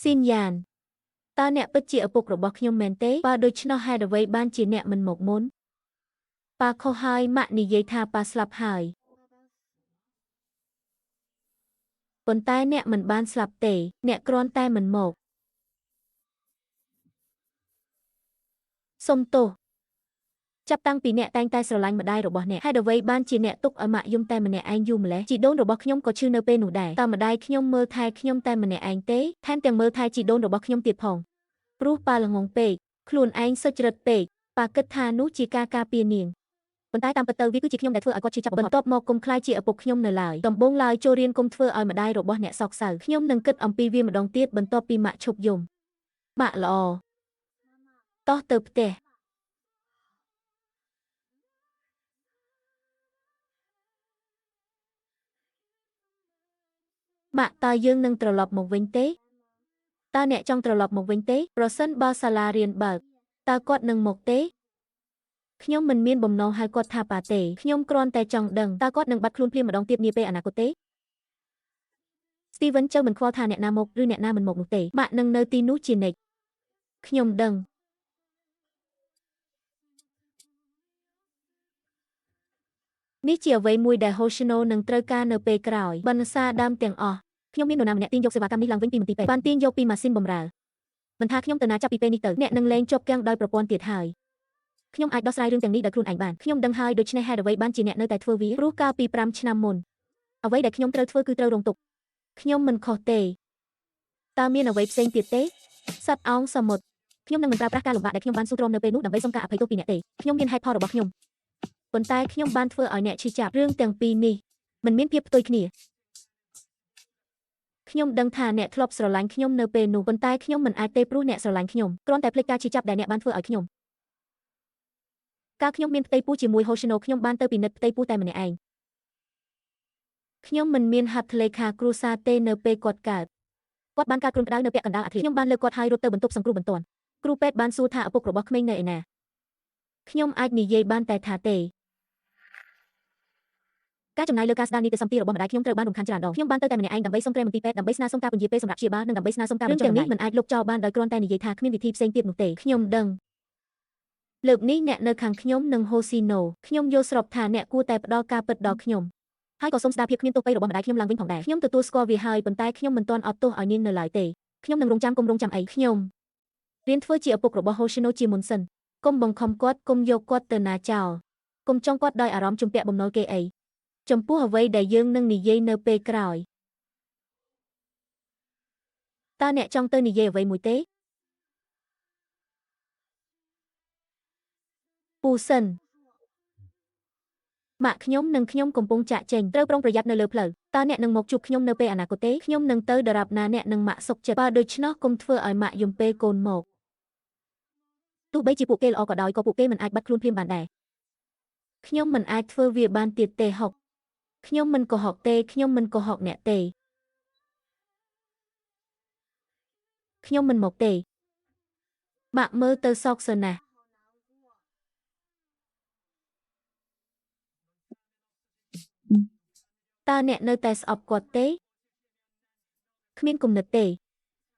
ស៊ីនយ៉ានតើអ្នកពិតជាឪពុករបស់ខ្ញុំមែនទេបើដូច្នោះហេតុអ្វីបានជាអ្នកមិនមកមុនប៉ាខុសហើយម៉ាក់និយាយថាប៉ាស្លាប់ហើយប៉ុន្តែអ្នកមិនបានស្លាប់ទេអ្នកគ្រាន់តែមិនមកសុំទោសចាប់តាំងពីអ្នកតែងតែស្រឡាញ់ម្ដាយរបស់អ្នកហេតុអ្វីបានជាអ្នកទុកឲ្យម៉ាក់យំតែម្នាក់ឯងយូរម្ល៉េះជីដូនរបស់ខ្ញុំក៏ឈឺនៅពេលនោះដែរតើម្ដាយខ្ញុំមើលថែខ្ញុំតែម្នាក់ឯងទេថែមទាំងមើលថែជីដូនរបស់ខ្ញុំទៀតផងព្រោះប៉ាល្ងងពេកខ្លួនឯងសុចរិតពេកប៉ាគិតថានោះជាការការពារនាងប៉ុន្តែតាមពិតទៅវាគឺជាខ្ញុំដែលធ្វើឲ្យគាត់ឈឺចាប់បន្ទាប់មកគុំខ្លាចជាឪពុកខ្ញុំនៅឡើយដំបូងឡើយចូលរៀនគុំធ្វើឲ្យម្ដាយរបស់អ្នកសោកសៅខ្ញុំនឹងគិតអំពីវាម្ដងទៀតបន្ទាប់ពីម៉ាក់ឈប់យំម៉ាក់ល្អតោះទៅផ្ទះម៉ាក់តើយើងនឹងត្រឡប់មកវិញទេតើអ្នកចង់ត្រឡប់មកវិញទេប្រសិនបើសាលារៀនបើកតើគាត់នឹងមកទេខ្ញុំមិនមានបំណងហៅគាត់ថាប៉ាទេខ្ញុំគ្រាន់តែចង់ដឹងតើគាត់នឹងបាត់ខ្លួនភ្លាមម្ដងទៀតនាពេលអនាគតទេ Steven ចៅមិនខ្វល់ថាអ្នកណាមកឬអ្នកណាមិនមកនោះទេម៉ាក់នឹងនៅទីនោះជានិច្ចខ្ញុំដឹងនេះជាអ្វីមួយដែល Hoshino នឹងត្រូវការនៅពេលក្រោយបណ្ណសារដើមទាំងអស់ខ្ញុំមាននរណាម្នាក់ទាញយកសេវាកម្មនេះឡើងវិញពីមន្ទីរពេទ្យបានទាញយកពីម៉ាស៊ីនបម្រើមិនថាខ្ញុំទៅណាចាប់ពីពេលនេះទៅអ្នកនឹងលែងជាប់គាំងដោយប្រព័ន្ធទៀតហើយខ្ញុំអាចដោះស្រាយរឿងទាំងនេះដោយខ្លួនឯងបានខ្ញុំដឹងហើយដូច្នេះហេតុអ្វីបានជាអ្នកនៅតែធ្វើវាព្រោះកាលពី5ឆ្នាំមុនអ្វីដែលខ្ញុំត្រូវធ្វើគឺត្រូវរងទុក្ខខ្ញុំមិនខុសទេតើមានអ្វីផ្សេងទៀតទេសត្វអោងសមុទ្រខ្ញុំនឹងមិនប្រើប្រាស់ការលំបាកដែលខ្ញុំបានស៊ូទ្រាំនៅពេលនោះដើម្បីសុំការអភ័យទោសពីអ្នកទេខ្ញុំមានហេតុផលរបស់ខ្ញុំប៉ុន្តែខ្ញុំបានធ្វើឲ្យអ្នកឈឺចាប់រឿងទាំងពីរនេះមិនមានភាពផ្ទុយគ្នាខ្ញុំដឹងថាអ្នកធ្លាប់ស្រឡាញ់ខ្ញុំនៅពេលនោះប៉ុន្តែខ្ញុំមិនអាចទេព្រោះអ្នកស្រឡាញ់ខ្ញុំគ្រាន់តែភ្លេចការឈឺចាប់ដែលអ្នកបានធ្វើឲ្យខ្ញុំកាលខ្ញុំមានផ្ទៃពោះជាមួយ Hoshino ខ្ញុំបានទៅពិនិត្យផ្ទៃពោះតែម្នាក់ឯងខ្ញុំមិនមានហត្ថលេខាគ្រួសារទេនៅពេលគាត់កើតគាត់បានកើតគ្រុនក្តៅនៅពាក់កណ្ដាលអាធ្រាត្រខ្ញុំបានលើកគាត់ហើយរត់ទៅបន្ទប់សង្គ្រោះបន្ទាន់គ្រូពេទ្យបានសួរថាឪពុករបស់ក្មេងនៅឯណាខ្ញុំអាចនិយាយបានតែថាទេការចំណាយលើការស្ដារនីតិសម្បទារបស់ម្ដាយខ្ញុំត្រូវបានរំខានច្រើនដងខ្ញុំបានទៅតែម្នាក់ឯងដើម្បីសុំគ្រែមន្ទីរពេទ្យដើម្បីស្នើសុំការពន្យាពេលសម្រាប់ព្យាបាលនិងដើម្បីស្នើសុំការបញ្ចុះតម្លៃរឿងទាំងនេះមិនអាចលុបចោលបានដោយគ្រាន់តែនិយាយថាគ្មានវិធីផ្សេងទៀតនោះទេខ្ញុំដឹងលើកនេះអ្នកនៅខាងខ្ញុំនិង Hoshino ខ្ញុំយល់ស្របថាអ្នកគួរតែផ្ដល់ការពិតដល់ខ្ញុំហើយក៏សូមស្ដារភាពគ្មានទោសពៃរបស់ម្ដាយខ្ញុំឡើងវិញផងដែរខ្ញុំទទួលស្គាល់វាហើយប៉ុន្តែខ្ញុំមិនទាន់អត់ទោសឲ្យនាងនៅឡើយទេខ្ញុំនឹងរងចាំគុំរងចាំអីខ្ញុំរៀនធ្វើជាឪពុករបស់ Hoshino ជាមុនសិនកុំបង្ខំគាត់កុំយកគាត់ទៅណាចោលកុំចង់គាត់ដោយអារម្មណ៍ជំពាក់បំណុលគេអីចំពោះអ្វីដែលយើងនឹងនិយាយនៅពេលក្រោយតើអ្នកចង់ទៅនិយាយអ្វីមួយទេពូសិនម៉ាក់ខ្ញុំនិងខ្ញុំកំពុងចាកចេញត្រូវប្រុងប្រយ័ត្ននៅលើផ្លូវតើអ្នកនឹងមកជួបខ្ញុំនៅពេលអនាគតទេខ្ញុំនឹងទៅដរាបណាអ្នកនឹងម៉ាក់សុខចិត្តបើដូច្នោះកុំធ្វើឲ្យម៉ាក់យំពេលកូនមកទោះបីជាពួកគេល្អក៏ដោយក៏ពួកគេមិនអាចបាត់ខ្លួនភ្លាមបានដែរខ្ញុំមិនអាចធ្វើវាបានទៀតទេហុកខ្ញុំមិនកុហកទេខ្ញុំមិនកុហកអ្នកទេខ្ញុំមិនមកទេម៉ាក់មើលទៅសោកសៅណាស់តើអ្នកនៅតែស្អប់គាត់ទេគ្មានគំនិតទេ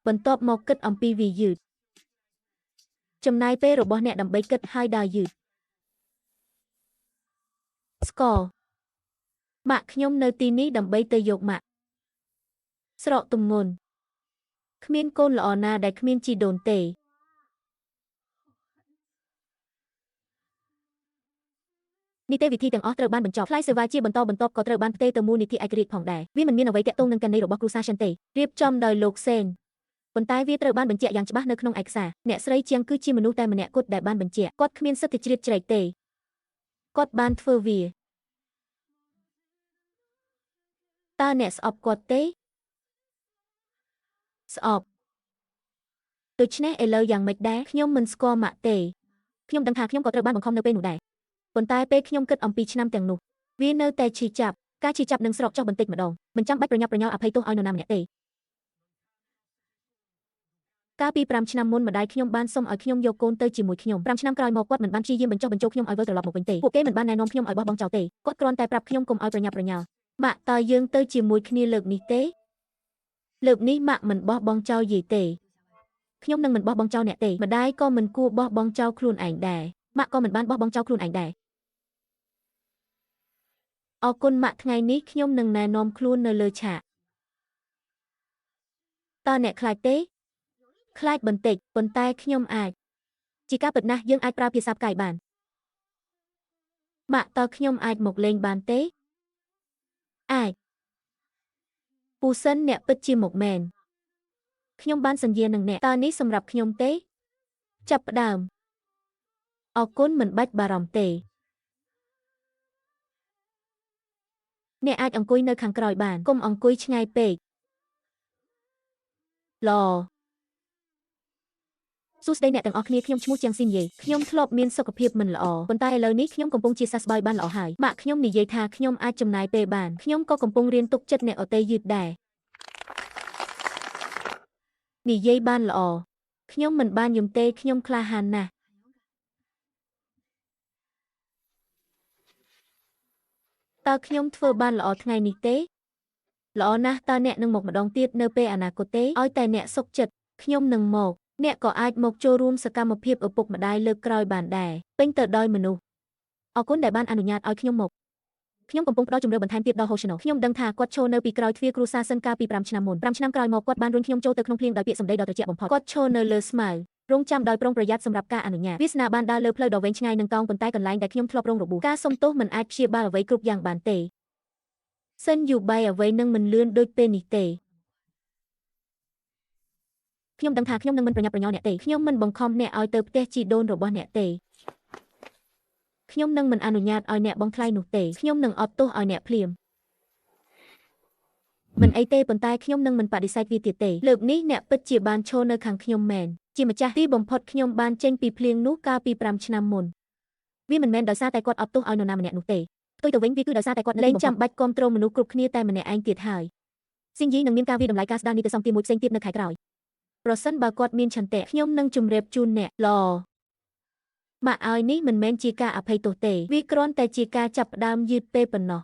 បន្ទាប់មកគិតអំពីវាយឺតចំណាយពេលរបស់អ្នកដើម្បីគិតហើយដើរយឺតស្ករម៉ាក់ខ្ញុំនៅទីនេះដើម្បីទៅយកម៉ាក់ស្រកទម្ងន់គ្មានកូនល្អណាដែលគ្មានជីដូនទេ នីតិវិធីទាំងអស់ត្រូវបានបញ្ចប់ថ្លៃសេវាជាបន្តបន្ទាប់ក៏ត្រូវបានផ្ទេរទៅមូលនិធិឯករាជ្យផងដែរវាមិនមានអ្វីទាក់ទងនឹងករណីរបស់គ្រួសារសិនទេរៀបចំដោយលោកសេនប៉ុន្តែវាត្រូវបានបញ្ជាក់យ៉ាងច្បាស់នៅក្នុងឯកសារអ្នកស្រីជាងគឺជាមនុស្សតែម្នាក់គត់ដែលបានបញ្ជាក់គាត់គ្មានសិទ្ធិជ្រៀតជ្រែកទេគាត់បានធ្វើវាតើអ្នកស្អប់គាត់ទេស្អប់ដូច្នេះឥឡូវយ៉ាងម៉េចដែរខ្ញុំមិនស្គាល់ម៉ាក់ទេខ្ញុំដឹងថាខ្ញុំក៏ត្រូវបានបង្ខំនៅពេលនោះដែរប៉ុន្តែពេលខ្ញុំគិតអំពីឆ្នាំទាំងនោះវានៅតែឈឺចាប់ការឈឺចាប់នឹងស្រកចុះបន្តិចម្ដងមិនចាំបាច់ប្រញាប់ប្រញាល់អភ័យទោសឲ្យនរណាម្នាក់ទេកាលពី5ឆ្នាំមុនម្ដាយខ្ញុំបានសុំឲ្យខ្ញុំយកកូនទៅជាមួយខ្ញុំ5ឆ្នាំក្រោយមកគាត់មិនបានព្យាយាមបញ្ចុះបញ្ចូលខ្ញុំឲ្យវិលត្រឡប់មកវិញទេពួកគេមិនបានណែនាំខ្ញុំឲ្យបោះបង់ចោលទេគាត់គ្រាន់តែប្រាប់ខ្ញុំកុំឲ្យប្រញាប់ប្រញាល់ម៉ាក់តើយើងទៅជាមួយគ្នាលើកនេះទេលើកនេះម៉ាក់មិនបោះបង់ចោលយាយទេខ្ញុំនឹងមិនបោះបង់ចោលអ្នកទេម្ដាយក៏មិនគួរបោះបង់ចោលខ្លួនឯងដែរម៉ាក់ក៏មិនបានបោះបង់ចោលខ្លួនឯងដែរអរគុណម៉ាក់ថ្ងៃនេះខ្ញុំនឹងណែនាំខ្លួននៅលើឆាកតើអ្នកខ្លាចទេខ្លាចបន្តិចប៉ុន្តែខ្ញុំអាចជាការពិតណាស់យើងអាចប្រើភាសាផ្កាយបានម៉ាក់តើខ្ញុំអាចមកលេងបានទេអាចពូសិនអ្នកពិតជាមកមែនខ្ញុំបានសន្យានឹងអ្នកតើនេះសម្រាប់ខ្ញុំទេចាប់ផ្ដើមអរគុណមិនបាច់បារម្ភទេអ្នកអាចអង្គុយនៅខាងក្រោយបានកុំអង្គុយឆ្ងាយពេកល្អសួស្តីអ្នកទាំងអស់គ្នាខ្ញុំឈ្មោះជាងស៊ីនយេខ្ញុំធ្លាប់មានសុខភាពមិនល្អប៉ុន្តែឥឡូវនេះខ្ញុំកំពុងជាសះស្បើយបានល្អហើយម៉ាក់ខ្ញុំនិយាយថាខ្ញុំអាចចំណាយពេលបានខ្ញុំក៏កំពុងរៀនទុកចិត្តអ្នកអតីយឺតដែរនិយាយបានល្អខ្ញុំមិនបានយំទេខ្ញុំក្លាហានណាស់តើខ្ញុំធ្វើបានល្អថ្ងៃនេះទេល្អណាស់តើអ្នកនឹងមកម្ដងទៀតនៅពេលអនាគតទេឲ្យតែអ្នកសុខចិត្តខ្ញុំនឹងមកអ្នកក៏អាចមកចូលរួមសកម្មភាពឪពុកម្ដាយលើកក្រោយបានដែរពេញទៅដោយមនុស្សអរគុណដែលបានអនុញ្ញាតឲ្យខ្ញុំមកខ្ញុំកំពុងផ្ដល់ជំរឿបន្ថែមទៀតដល់ Hoshino ខ្ញុំដឹងថាគាត់ឈរនៅពីក្រោយទ្វារគ្រួសារសិនកាលពី5ឆ្នាំមុន5ឆ្នាំក្រោយមកគាត់បានរុញខ្ញុំចូលទៅក្នុងភ្លៀងដោយពាក្យសម្ដីដ៏ត្រជាក់បំផុតគាត់ឈរនៅលើស្មៅរងចាំដោយប្រុងប្រយ័ត្នសម្រាប់ការអនុញ្ញាតវាសនាបានដើរលើផ្លូវដ៏វែងឆ្ងាយនិងកោងប៉ុន្តែកន្លែងដែលខ្ញុំធ្លាប់រងរបួសការសុំទោសមិនអាចព្យាបាលអ្វីគ្រប់យ៉ាងបានទេសិនយូបៃអ្វីនឹងមិនលឿនដូចពេលនេះទេខ្ញុំដឹងថាខ្ញុំនឹងមិនប្រញាប់ប្រញាល់អ្នកទេខ្ញុំមិនបង្ខំអ្នកឲ្យទៅផ្ទះជីដូនរបស់អ្នកទេខ្ញុំនឹងមិនអនុញ្ញាតឲ្យអ្នកបង់ថ្លៃនោះទេខ្ញុំនឹងអត់ទោសឲ្យអ្នកភ្លាមមិនអីទេប៉ុន្តែខ្ញុំនឹងមិនបដិសេធវាទៀតទេលើកនេះអ្នកពិតជាបានឈរនៅខាងខ្ញុំមែនជាម្ចាស់ទីបំផុតខ្ញុំបានចេញពីភ្លៀងនោះកាលពី5ឆ្នាំមុនវាមិនមែនដោយសារតែគាត់អត់ទោសឲ្យនរណាម្នាក់នោះទេផ្ទុយទៅវិញវាគឺដោយសារតែគាត់លែងចាំបាច់គាំទ្រមនុស្សគ្រប់គ្នាតែម្នាក់ឯងទៀតហើយស៊ីងយីនឹងមានការវាយតម្លៃការស្ដារនីតិសម្បទាមួយផ្សេងទៀតនៅខែក្រោយប្រសិនបើគាត់មានឆន្ទៈខ្ញុំនឹងជម្រាបជូនអ្នកល្អម៉ាក់ឲ្យនេះមិនមែនជាការអភ័យទោសទេវាគ្រាន់តែជាការចាប់ផ្ដើមយឺតពេលប៉ុណ្ណោះ